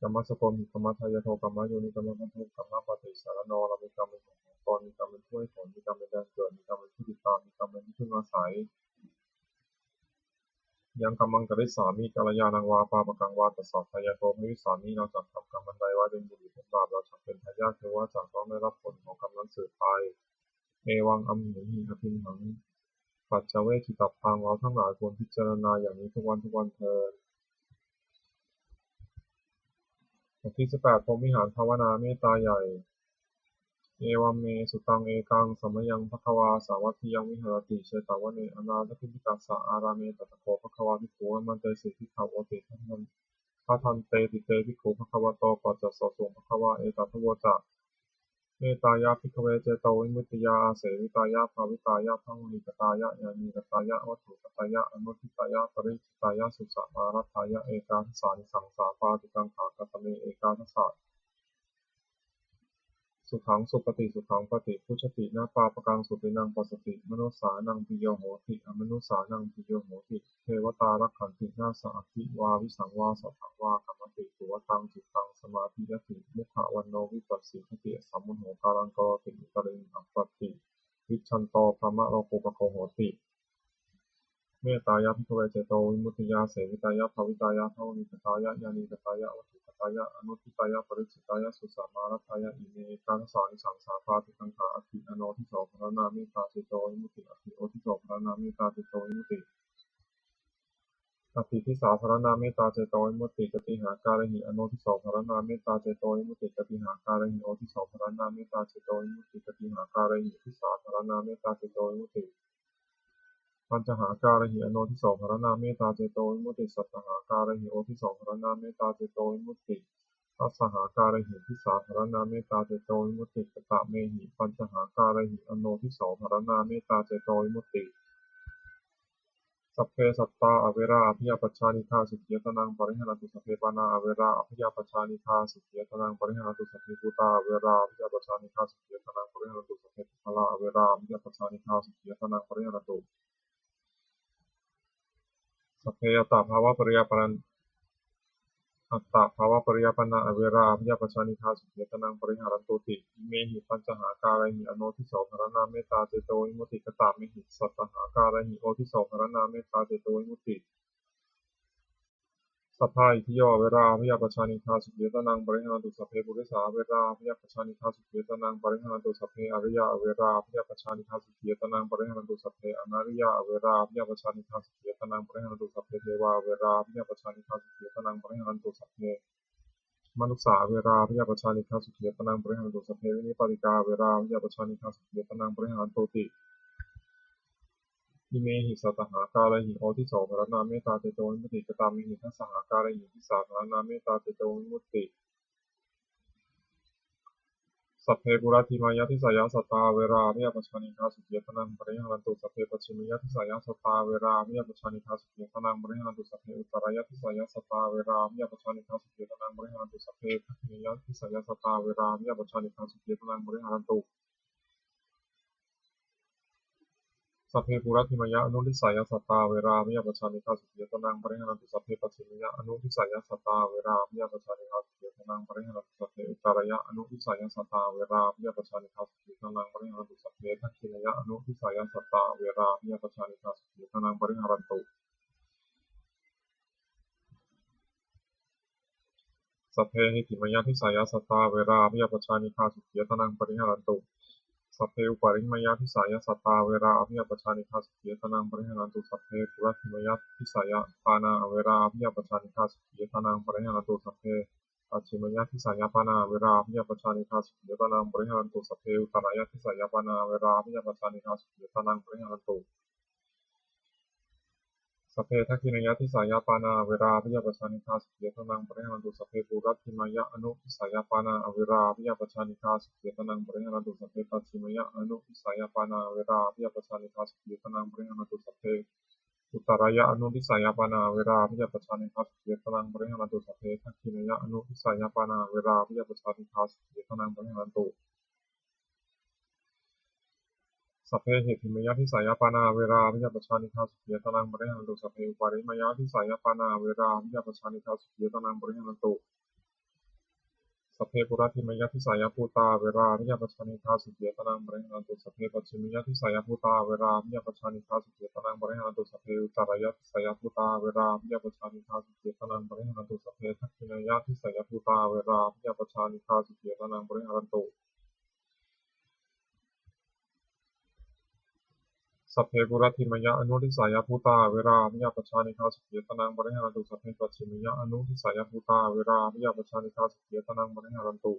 Kammassakomhi kammadāyādo kammayoni kammabandhu kammapaṭisaraṇo. เรามีกรรมเป็นของของตน มีกรรมเป็นผู้ให้ผล มีกรรมเป็นแดนเกิด มีกรรมเป็นผู้ติดตาม มีกรรมเป็นที่พึ่งอาศัย Yaṃ kammaṃ karissāmi kalyāṇaṃ vā pāpakaṃ vā tassa dāyādo bhavissāmi. เราจักทำกรรมอันใดไว้เป็นบุญหรือเป็นบาป เราจักเป็นทายาท คือว่าจักต้องได้รับผลของกรรมนั้นสืบไป Evaṃ amhehi abyimhaṃ paccavekkhitabbaṃ. เราทั้งหลายควรพิจารณาอย่างนี้ทุกวันทุกวันเทอญ บทที่สิบแปด พรหมวิหารภาวนาเมตตาใหญ่ Evaṃ me sutaṃ. Ekaṃ samayaṃ bhagavā sāvatthiyaṃ viharati jetavane anāthapiṇḍikassa ārāme. Tatra kho bhagavā bhikkhū āmantesi bhikkhavoti. Bhadanteti te bhikkhū bhagavato paccassosuṃ. Bhagavā etadavoca. Mettāya bhikkhave cetovimuttiyā āsevitāya bhāvitāya bahulīkatāya yānīkatāya vatthukatāya anuṭṭhitāya paricitāya susamāraddhāya ekādasānisaṃsā pātikaṅkhā. Katame ekādasa? Sukhaṃ supati, sukhaṃ paṭibujjhati, na pāpakaṃ supinaṃ passati, manussānaṃ piyo hoti, amanussānaṃ piyo hoti, devatā rakkhanti, nāssa aggi vā visaṃ vā satthaṃ vā kamati, tuvaṭaṃ cittaṃ samādhiyati, mukhavaṇṇo vippasīdati, asammūḷho kālaṃ karoti, uttariṃ appaṭivijjhanto brahmalokūpago hoti. Mettāya bhikkhave cetovimuttiyā āsevitāya bhāvitāya bahulīkatāya yānīkatāya vatthukatāya anuṭṭhitāya paricitāya susamāraddhāya ime ekādasānisaṃsā pātikaṅkhā. Atthi anodhiso pharaṇā mettā cetovimutti. Atthi odhiso pharaṇā mettā cetovimutti. Atthi disā pharaṇā mettā cetovimutti. Katīhākārehi anodhiso pharaṇā mettā cetovimutti? Katīhākārehi odhiso pharaṇā mettā cetovimutti? Katīhākārehi disā pharaṇā mettā cetovimutti? Pañcahākārehi anodhiso pharaṇā mettā cetovimutti. Sattahākārehi odhiso pharaṇā mettā cetovimutti. Dasahākārehi disā pharaṇā mettā cetovimutti. Katamehi pañcahākārehi anodhiso pharaṇā mettā cetovimutti? Sabbe sattā averā abyāpajjhā anīghā sukhī attānaṃ pariharantu. Sabbe pāṇā averā abyāpajjhā anīghā sukhī attānaṃ pariharantu. Sabbe bhūtā averā abyāpajjhā anīghā sukhī attānaṃ pariharantu. Sabbe puggalā averā abyāpajjhā anīghā sukhī attānaṃ pariharantu. Sabbe attabhāvapariyāpana attabhāvapariyāpannā averā abyāpajjhā anīghā sukhī attānaṃ pariharantūti. Imehi pañcahākārehi anodhiso pharaṇā mettā cetovimutti. Katamehi sattahākārehi odhiso pharaṇā mettā cetovimutti? Sabbā itthiyo averā abyāpajjhā anīghā sukhī attānaṃ pariharantu. Sabbe purisā averā abyāpajjhā anīghā sukhī attānaṃ pariharantu. Sabbe ariyā averā abyāpajjhā anīghā sukhī attānaṃ pariharantu. Sabbe anariyā averā abyāpajjhā anīghā sukhī attānaṃ pariharantu. Sabbe devā averā abyāpajjhā anīghā sukhī attānaṃ pariharantu. Sabbe manussā averā abyāpajjhā anīghā sukhī attānaṃ pariharantu. Sabbe vinipātikā averā abyāpajjhā anīghā sukhī attānaṃ pariharantūti. Imehi sattahākārehi odhiso pharaṇā mettā cetovimutti. Katamehi dasahākārehi disā pharaṇā mettā cetovimutti? Sabbe puratthimāya disāya sattā averā abyāpajjhā anīghā sukhī attānaṃ pariharantu. Sabbe pacchimāya disāya sattā averā abyāpajjhā anīghā sukhī attānaṃ pariharantu. Sabbe uttarāya disāya sattā averā abyāpajjhā anīghā sukhī attānaṃ pariharantu. Sabbe dakkhiṇāya disāya sattā averā abyāpajjhā anīghā sukhī attānaṃ pariharantu. Sabbe puratthimāya anudisāya sattā averā abyāpajjhā anīghā sukhī attānaṃ pariharantu. Sabbe pacchimāya anudisāya sattā averā abyāpajjhā anīghā sukhī attānaṃ pariharantu. Sabbe uttarāya anudisāya sattā averā abyāpajjhā anīghā sukhī attānaṃ pariharantu. Sabbe dakkhiṇāya anudisāya sattā averā abyāpajjhā anīghā sukhī attānaṃ pariharantu. Sabbe heṭṭhimāya disāya sattā averā abyāpajjhā anīghā sukhī attānaṃ pariharantu. Sabbe uparimāya disāya sattā averā abyāpajjhā anīghā sukhī attānaṃ pariharantu. Sabbe puratthimāya disāya pāṇā averā abyāpajjhā anīghā sukhī attānaṃ pariharantu. Sabbe pacchimāya disāya pāṇā averā abyāpajjhā anīghā sukhī attānaṃ pariharantu. Sabbe uttarāya disāya pāṇā averā abyāpajjhā anīghā sukhī attānaṃ pariharantu. Sabbe dakkhiṇāya disāya pāṇā averā abyāpajjhā anīghā sukhī attānaṃ pariharantu. Sabbe puratthimāya anudisāya pāṇā averā abyāpajjhā anīghā sukhī attānaṃ pariharantu. Sabbe pacchimāya anudisāya pāṇā averā abyāpajjhā anīghā sukhī attānaṃ pariharantu. Sabbe uttarāya anudisāya pāṇā averā abyāpajjhā anīghā sukhī attānaṃ pariharantu. Sabbe dakkhiṇāya anudisāya pāṇā averā abyāpajjhā anīghā sukhī attānaṃ pariharantu. Sabbe heṭṭhimāya disāya pāṇā averā abyāpajjhā anīghā sukhī attānaṃ pariharantu. Sabbe uparimāya disāya pāṇā averā abyāpajjhā anīghā sukhī attānaṃ pariharantu. Sabbe puratthimāya disāya bhūtā averā abyāpajjhā anīghā sukhī attānaṃ pariharantu. Sabbe pacchimāya disāya bhūtā averā abyāpajjhā anīghā sukhī attānaṃ pariharantu. Sabbe uttarāya disāya bhūtā averā abyāpajjhā anīghā sukhī attānaṃ pariharantu. Sabbe dakkhiṇāya disāya bhūtā averā abyāpajjhā anīghā sukhī attānaṃ pariharantu. Sabbe puratthimāya anudisāya bhūtā averā abyāpajjhā anīghā sukhī attānaṃ pariharantu. Sabbe pacchimāya anudisāya bhūtā averā abyāpajjhā anīghā sukhī attānaṃ pariharantu.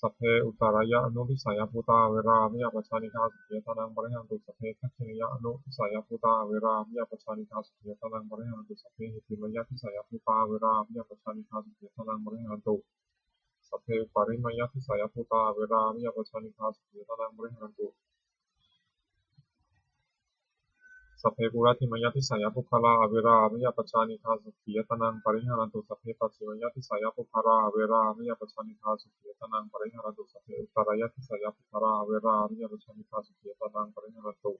Sabbe uttarāya anudisāya bhūtā averā abyāpajjhā anīghā sukhī attānaṃ pariharantu. Sabbe dakkhiṇāya anudisāya bhūtā averā abyāpajjhā anīghā sukhī attānaṃ pariharantu. Sabbe heṭṭhimāya disāya bhūtā averā abyāpajjhā anīghā sukhī attānaṃ pariharantu. Sabbe uparimāya disāya bhūtā averā abyāpajjhā anīghā sukhī attānaṃ pariharantu. Sabbe puratthimāya disāya puggalā averā abyāpajjhā anīghā sukhī attānaṃ pariharantu. Sabbe pacchimāya disāya puggalā averā abyāpajjhā anīghā sukhī attānaṃ pariharantu. Sabbe uttarāya disāya puggalā averā abyāpajjhā anīghā sukhī attānaṃ pariharantu.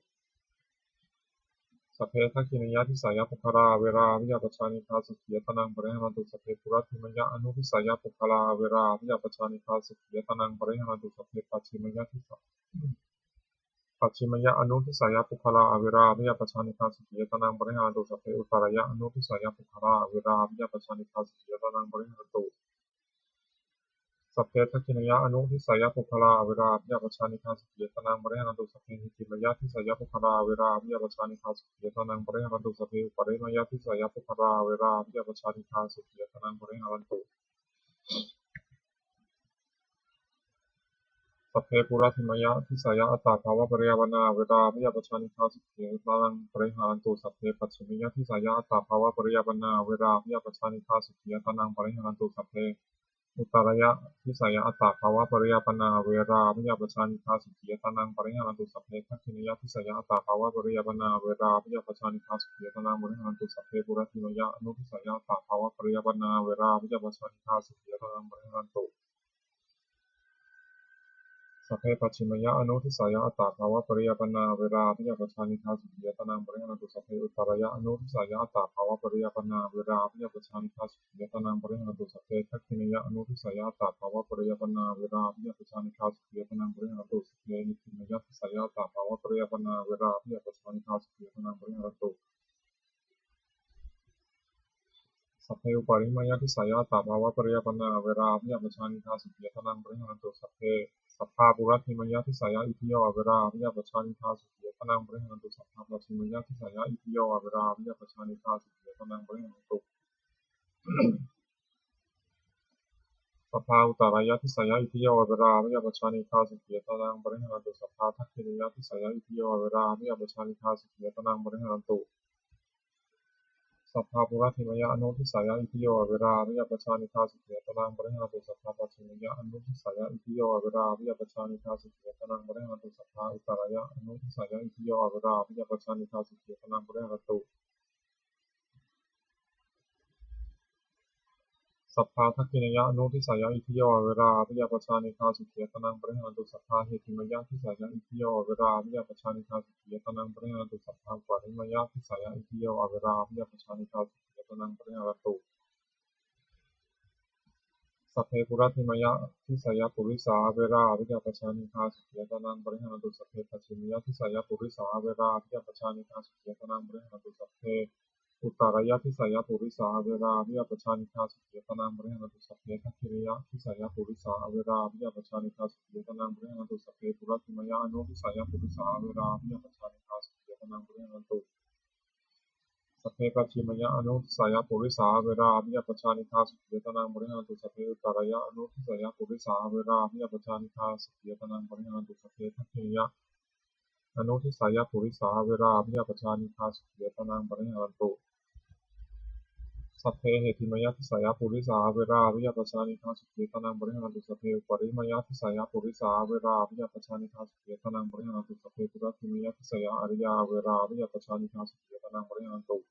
Sabbe dakkhiṇāya disāya puggalā averā abyāpajjhā anīghā sukhī attānaṃ pariharantu. Sabbe puratthimāya anudisāya puggalā averā abyāpajjhā anīghā sukhī attānaṃ pariharantu. Sabbe pacchimāya disā pacchimāya anudisāya puggalā averā abyāpajjhā anīghā sukhī attānaṃ pariharantu. Sabbe uttarāya anudisāya puggalā averā abyāpajjhā anīghā sukhī attānaṃ pariharantu. Sabbe dakkhiṇāya anudisāya puggalā averā abyāpajjhā anīghā sukhī attānaṃ pariharantu. Sabbe heṭṭhimāya disāya puggalā averā abyāpajjhā anīghā sukhī attānaṃ pariharantu. Sabbe uparimāya disāya puggalā averā abyāpajjhā anīghā sukhī attānaṃ pariharantu. Sabbe puratthimāya disāya attabhāvapariyāpannā averā abyāpajjhā anīghā sukhī attānaṃ pariharantu. Sabbe pacchimāya disāya attabhāvapariyāpannā averā abyāpajjhā anīghā sukhī attānaṃ pariharantu. Sabbe uttarāya disāya attabhāvapariyāpannā averā abyāpajjhā anīghā sukhī attānaṃ pariharantu. Sabbe dakkhiṇāya disāya attabhāvapariyāpannā averā abyāpajjhā anīghā sukhī attānaṃ pariharantu. Sabbe puratthimāya anudisāya attabhāvapariyāpannā averā abyāpajjhā anīghā sukhī attānaṃ pariharantu. Sabbe pacchimāya anudisāya attabhāvapariyāpannā averā abyāpajjhā anīghā sukhī attānaṃ pariharantu. Sabbe uttarāya anudisāya attabhāvapariyāpannā averā abyāpajjhā anīghā sukhī attānaṃ pariharantu. Sabbe dakkhiṇāya anudisāya attabhāvapariyāpannā averā abyāpajjhā anīghā sukhī attānaṃ pariharantu. Sabbe heṭṭhimāya disāya attabhāvapariyāpannā averā abyāpajjhā anīghā sukhī attānaṃ pariharantu. Sabbe uparimāya disāya attabhāvapariyāpannā averā abyāpajjhā anīghā sukhī attānaṃ pariharantu. Sabbe sabbā puratthimāya disāya itthiyo averā abyāpajjhā anīghā sukhī attānaṃ pariharantu. Sabbā pacchimāya disāya itthiyo averā abyāpajjhā anīghā sukhī attānaṃ pariharantu. Sabbā uttarāya disāya itthiyo averā abyāpajjhā anīghā sukhī attānaṃ pariharantu. Sabbā dakkhiṇāya disāya itthiyo averā abyāpajjhā anīghā sukhī attānaṃ pariharantu. Sabbā puratthimāya anudisāya itthiyo averā abyāpajjhā anīghā sukhī attānaṃ pariharantu. Sabbā pacchimāya anudisāya itthiyo averā abyāpajjhā anīghā sukhī attānaṃ pariharantu. Sabbā uttarāya anudisāya itthiyo averā abyāpajjhā anīghā sukhī attānaṃ pariharantu. Sabbā dakkhiṇāya anudisāya itthiyo averā abyāpajjhā anīghā sukhī attānaṃ pariharantu. Sabbā heṭṭhimāya disāya itthiyo averā abyāpajjhā anīghā sukhī attānaṃ pariharantu. Sabbā uparimāya disāya itthiyo averā abyāpajjhā anīghā sukhī attānaṃ pariharantu. Sabbe puratthimāya disāya purisā averā abyāpajjhā anīghā sukhī attānaṃ pariharantu. Sabbe pacchimāya disāya purisā averā abyāpajjhā anīghā sukhī attānaṃ pariharantu. Sabbe uttarāya disāya purisā averā abyāpajjhā anīghā sukhī attānaṃ pariharantu. Sabbe dakkhiṇāya disāya purisā averā abyāpajjhā anīghā sukhī attānaṃ pariharantu. Sabbe puratthimāya anudisāya purisā averā abyāpajjhā anīghā sukhī attānaṃ pariharantu. Sabbe pacchimāya anudisāya purisā averā abyāpajjhā anīghā sukhī attānaṃ pariharantu. Sabbe uttarāya anudisāya purisā averā abyāpajjhā anīghā sukhī attānaṃ pariharantu. Sabbe dakkhiṇāya anudisāya purisā averā abyāpajjhā anīghā sukhī attānaṃ pariharantu. Sabbe heṭṭhimāya disāya purisā averā abyāpajjhā anīghā sukhī attānaṃ pariharantu. Sabbe uparimāya disāya purisā averā abyāpajjhā anīghā sukhī attānaṃ pariharantu. Sabbe puratthimāya disāya ariyā averā abyāpajjhā anīghā sukhī attānaṃ pariharantu.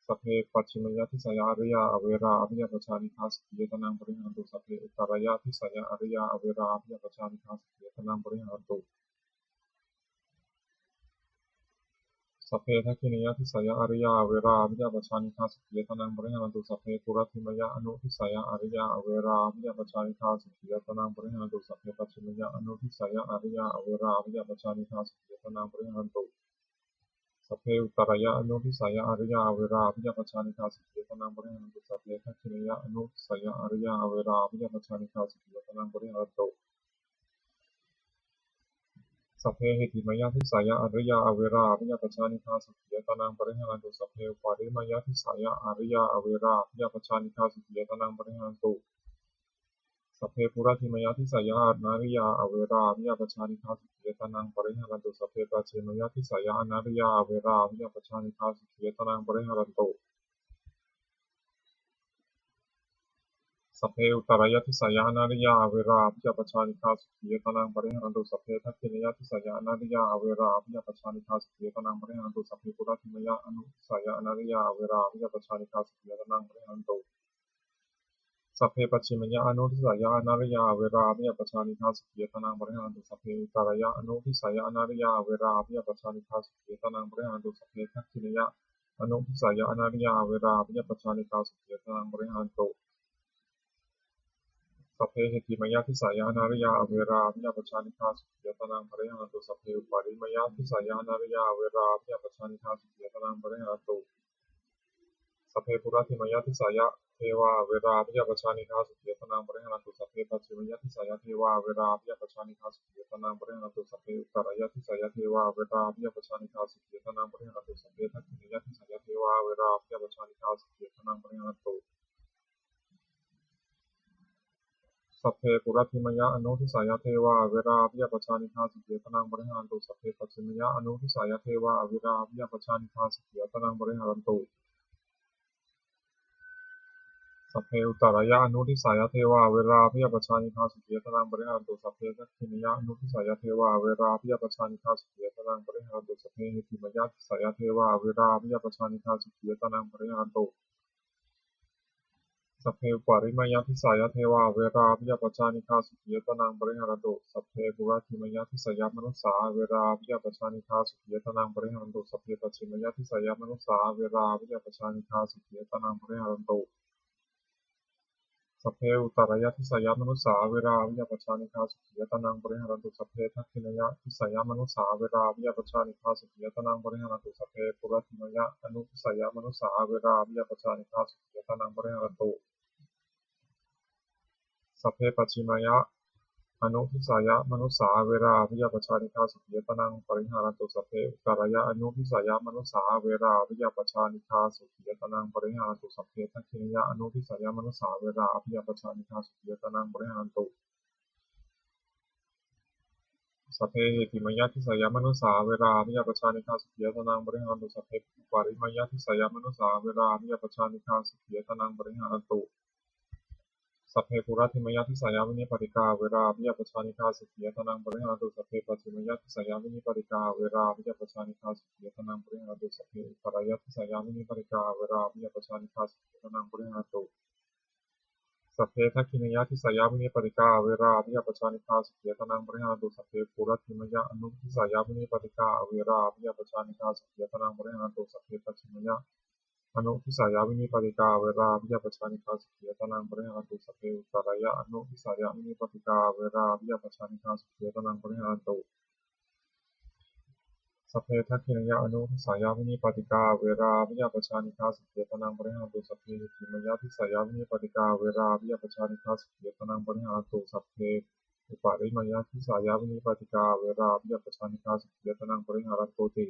Sabbe pacchimāya disāya ariyā averā abyāpajjhā anīghā sukhī attānaṃ pariharantu. Sabbe uttarāya disāya ariyā averā abyāpajjhā anīghā sukhī attānaṃ pariharantu. Sabbe dakkhiṇāya disāya ariyā averā abyāpajjhā anīghā sukhī attānaṃ pariharantu. Sabbe puratthimāya anudisāya ariyā averā abyāpajjhā anīghā sukhī attānaṃ pariharantu. Sabbe pacchimāya anudisāya ariyā averā abyāpajjhā anīghā sukhī attānaṃ pariharantu. Sabbe uttarāya anudisāya ariyā averā abyāpajjhā anīghā sukhī attānaṃ pariharantu. Sabbe dakkhiṇāya anudisāya ariyā averā abyāpajjhā anīghā sukhī attānaṃ pariharantu. Sabbe heṭṭhimāya disāya ariyā averā abyāpajjhā anīghā sukhī attānaṃ pariharantu. Sabbe uparimāya disāya ariyā averā abyāpajjhā anīghā sukhī attānaṃ pariharantu. Sabbe puratthimāya disāya anariyā averā abyāpajjhā anīghā sukhī attānaṃ pariharantu. Sabbe pacchimāya disāya anariyā averā abyāpajjhā anīghā sukhī attānaṃ pariharantu. Sabbe uttarāya disāya anariyā averā abyāpajjhā anīghā sukhī attānaṃ pariharantu. Sabbe dakkhiṇāya disāya anariyā averā abyāpajjhā anīghā sukhī attānaṃ pariharantu. Sabbe puratthimāya anudisāya anariyā averā abyāpajjhā anīghā sukhī attānaṃ pariharantu. Sabbe pacchimāya anudisāya anariyā averā abyāpajjhā anīghā sukhī attānaṃ pariharantu. Sabbe uttarāya anudisāya anariyā averā abyāpajjhā anīghā sukhī attānaṃ pariharantu. Sabbe dakkhiṇāya anudisāya anariyā averā abyāpajjhā anīghā sukhī attānaṃ pariharantu. Sabbe heṭṭhimāya disāya anariyā averā abyāpajjhā anīghā sukhī attānaṃ pariharantu. Sabbe uparimāya disāya anariyā averā abyāpajjhā anīghā sukhī attānaṃ pariharantu. Sabbe puratthimāya disāya devā averā abyāpajjhā anīghā sukhī attānaṃ pariharantu. Sabbe pacchimāya disāya devā averā abyāpajjhā anīghā sukhī attānaṃ pariharantu. Sabbe uttarāya disāya devā averā abyāpajjhā anīghā sukhī attānaṃ pariharantu. Sabbe dakkhiṇāya disāya devā averā abyāpajjhā anīghā sukhī attānaṃ pariharantu. Sabbe puratthimāya anudisāya devā averā abyāpajjhā anīghā sukhī attānaṃ pariharantu. Sabbe pacchimāya anudisāya devā averā abyāpajjhā anīghā sukhī attānaṃ pariharantu. Sabbe uttarāya anudisāya devā averā abyāpajjhā anīghā sukhī attānaṃ pariharantu. Sabbe dakkhiṇāya anudisāya devā averā abyāpajjhā anīghā sukhī attānaṃ pariharantu. Sabbe heṭṭhimāya disāya devā averā abyāpajjhā anīghā sukhī attānaṃ pariharantu. Sabbe uparimāya disāya devā averā abyāpajjhā anīghā sukhī attānaṃ pariharantu. Sabbe puratthimāya disāya manussā averā abyāpajjhā anīghā sukhī attānaṃ pariharantu. Sabbe pacchimāya disāya manussā averā abyāpajjhā anīghā sukhī attānaṃ pariharantu. Sabbe uttarāya disāya manussā averā abyāpajjhā anīghā sukhī attānaṃ pariharantu. Sabbe dakkhiṇāya disāya manussā averā abyāpajjhā anīghā sukhī attānaṃ pariharantu. Sabbe puratthimāya anudisāya manussā averā abyāpajjhā anīghā sukhī attānaṃ pariharantu. Sabbe pacchimāya anudisāya manussā averā abyāpajjhā anīghā sukhī attānaṃ pariharantu. Sabbe uttarāya anudisāya manussā averā abyāpajjhā anīghā sukhī attānaṃ pariharantu. Sabbe dakkhiṇāya anudisāya manussā averā abyāpajjhā anīghā sukhī attānaṃ pariharantu. Sabbe heṭṭhimāya disāya manussā averā abyāpajjhā anīghā sukhī attānaṃ pariharantu. Sabbe uparimāya disāya manussā averā abyāpajjhā anīghā sukhī attānaṃ pariharantu. Sabbe puratthimāya disāya vinipātikā averā abyāpajjhā anīghā sukhī attānaṃ pariharantu. Sabbe pacchimāya disāya vinipātikā averā abyāpajjhā anīghā sukhī attānaṃ pariharantu. Sabbe uttarāya disāya vinipātikā averā abyāpajjhā anīghā sukhī attānaṃ pariharantu. Sabbe dakkhiṇāya disāya vinipātikā averā abyāpajjhā anīghā sukhī attānaṃ pariharantu. Sabbe puratthimāya anudisāya vinipātikā averā abyāpajjhā anīghā sukhī attānaṃ pariharantu. Sabbe pacchimāya anudisāya vinipātikā averā abyāpajjhā anīghā sukhī attānaṃ pariharantu. Sabbe uttarāya anudisāya vinipātikā averā abyāpajjhā anīghā sukhī attānaṃ pariharantu. Sabbe dakkhiṇāya anudisāya vinipātikā averā abyāpajjhā anīghā sukhī attānaṃ pariharantu. Sabbe heṭṭhimāya disāya vinipātikā averā abyāpajjhā anīghā sukhī attānaṃ pariharantu. Sabbe uparimāya disāya vinipātikā averā abyāpajjhā anīghā sukhī attānaṃ pariharantūti.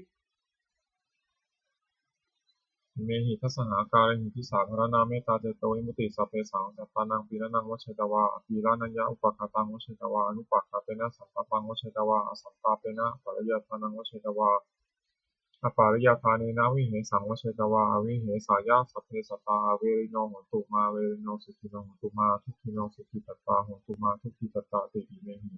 Imehi dasahākārehi disāpharaṇā mettācetovimutti. Sabbesaṃ sattānaṃ pīḷanaṃ vajjetvā, apīḷanāya upaghātaṃ vajjetvā, anupaghātena santāpaṃ vajjetvā, asantāpena apariyādānaṃ vajjetvā, apariyādānena vihesaṃ vajjetvā, avihesāya sabbe sattā averino hontu mā, averino sukhino hontu mā, dukkhino sukhitattā hontu mā, dukkhitattā ti. Imehi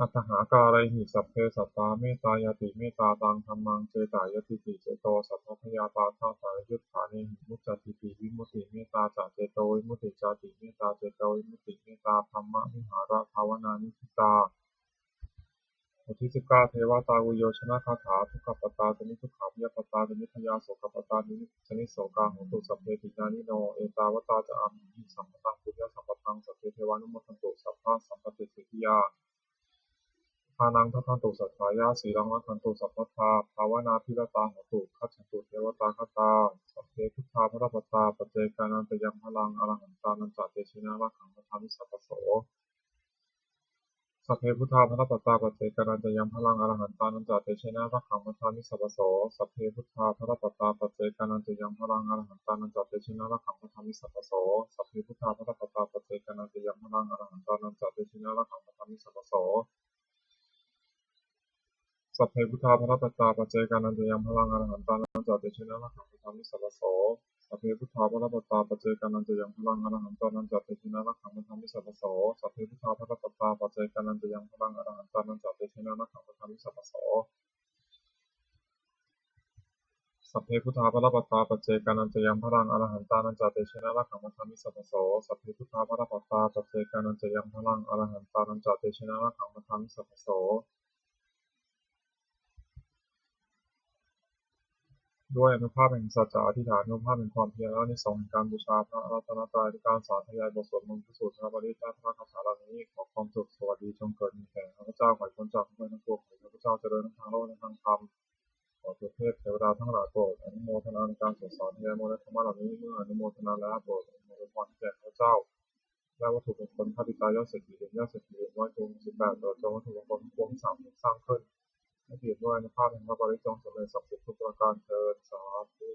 aṭṭhahākārehi sabbe sattā mettāyatīti, mettātaṃ dhammaṃ cetāyatīti, ceto sabbabhayapādā pariyuṭṭhānehi muccatīti vimutti. Mettā ca cetovimutti cāti, mettācetovimutti, mettābrahmavihārabhāvanā niṭṭhitā. บทที่สิบเก้า เทวตาวิโยชนคาถา Dukkhappattā ca niddukkhā, bhayappattā ca nibbhayā, sokappattā ca nissokā, hontu sabbepi pāṇino. Ettāvatā ca amhehi sambhataṃ puññasampadaṃ, sabbe devānumodantu, sabbasampattisiddhiyā. Dānaṃ dadantu saddhāya, sīlaṃ rakkhantu sabbadā, bhāvanābhiratā hontu, gacchantu devatāgatā. Sabbe buddhā balappattā, paccekānañca yaṃ balaṃ, arahantānañca tejena, rakkhaṃ bandhāmi sabbaso. Sabbe buddhā balappattā, paccekānañca yaṃ balaṃ, arahantānañca tejena, rakkhaṃ bandhāmi sabbaso. Sabbe buddhā balappattā, paccekānañca yaṃ balaṃ, arahantānañca tejena, rakkhaṃ bandhāmi sabbaso. Sabbe buddhā balappattā, paccekānañca yaṃ balaṃ, arahantānañca tejena, rakkhaṃ bandhāmi sabbaso. Sabbe buddhā balappattā, paccekānañca yaṃ balaṃ, arahantānañca tejena, rakkhaṃ bandhāmi sabbaso. Sabbe buddhā balappattā, paccekānañca yaṃ balaṃ, arahantānañca tejena, rakkhaṃ bandhāmi sabbaso. Sabbe buddhā balappattā, paccekānañca yaṃ balaṃ, arahantānañca tejena, rakkhaṃ bandhāmi sabbaso. Sabbe buddhā balappattā, paccekānañca yaṃ balaṃ, arahantānañca tejena, rakkhaṃ bandhāmi sabbaso. Sabbe buddhā balappattā, paccekānañca yaṃ balaṃ, arahantānañca tejena, rakkhaṃ bandhāmi sabbaso. ด้วยอานุภาพแห่งสัจจะอธิษฐาน อานุภาพแห่งความเพียร และอานิสงส์แห่งการบูชาพระรัตนตรัย ด้วยการสาธยายบทสวดมนต์พระสูตร พระปริตร และพระคาถาเหล่านี้ ขอความสุขสวัสดีจงเกิดมีแก่ข้าพเจ้า ขอให้พ้นจากทุกข์ภัยทั้งปวง ขอให้ข้าพเจ้าเจริญทั้งทางโลกและทางธรรม ขอเทพเทวดาทั้งหลายโปรดอนุโมทนาในการสวดสาธยายมนต์และธรรมะเหล่านี้ เมื่ออนุโมทนาแล้วโปรดอวยพรให้แก่ข้าพเจ้า และวัตถุมงคล ข้าพเจ้ายอดเศรษฐี เหรียญยอดเศรษฐี เหรียญร้อย จงสิบแปด เถิด จงวัตถุมงคลทั้งปวงที่สามสร้างขึ้น ให้เปี่ยมด้วยอานุภาพแห่งพระปริตร จงสำเร็จศักดิ์สิทธิ์ทุกประการเทอญ สาธุ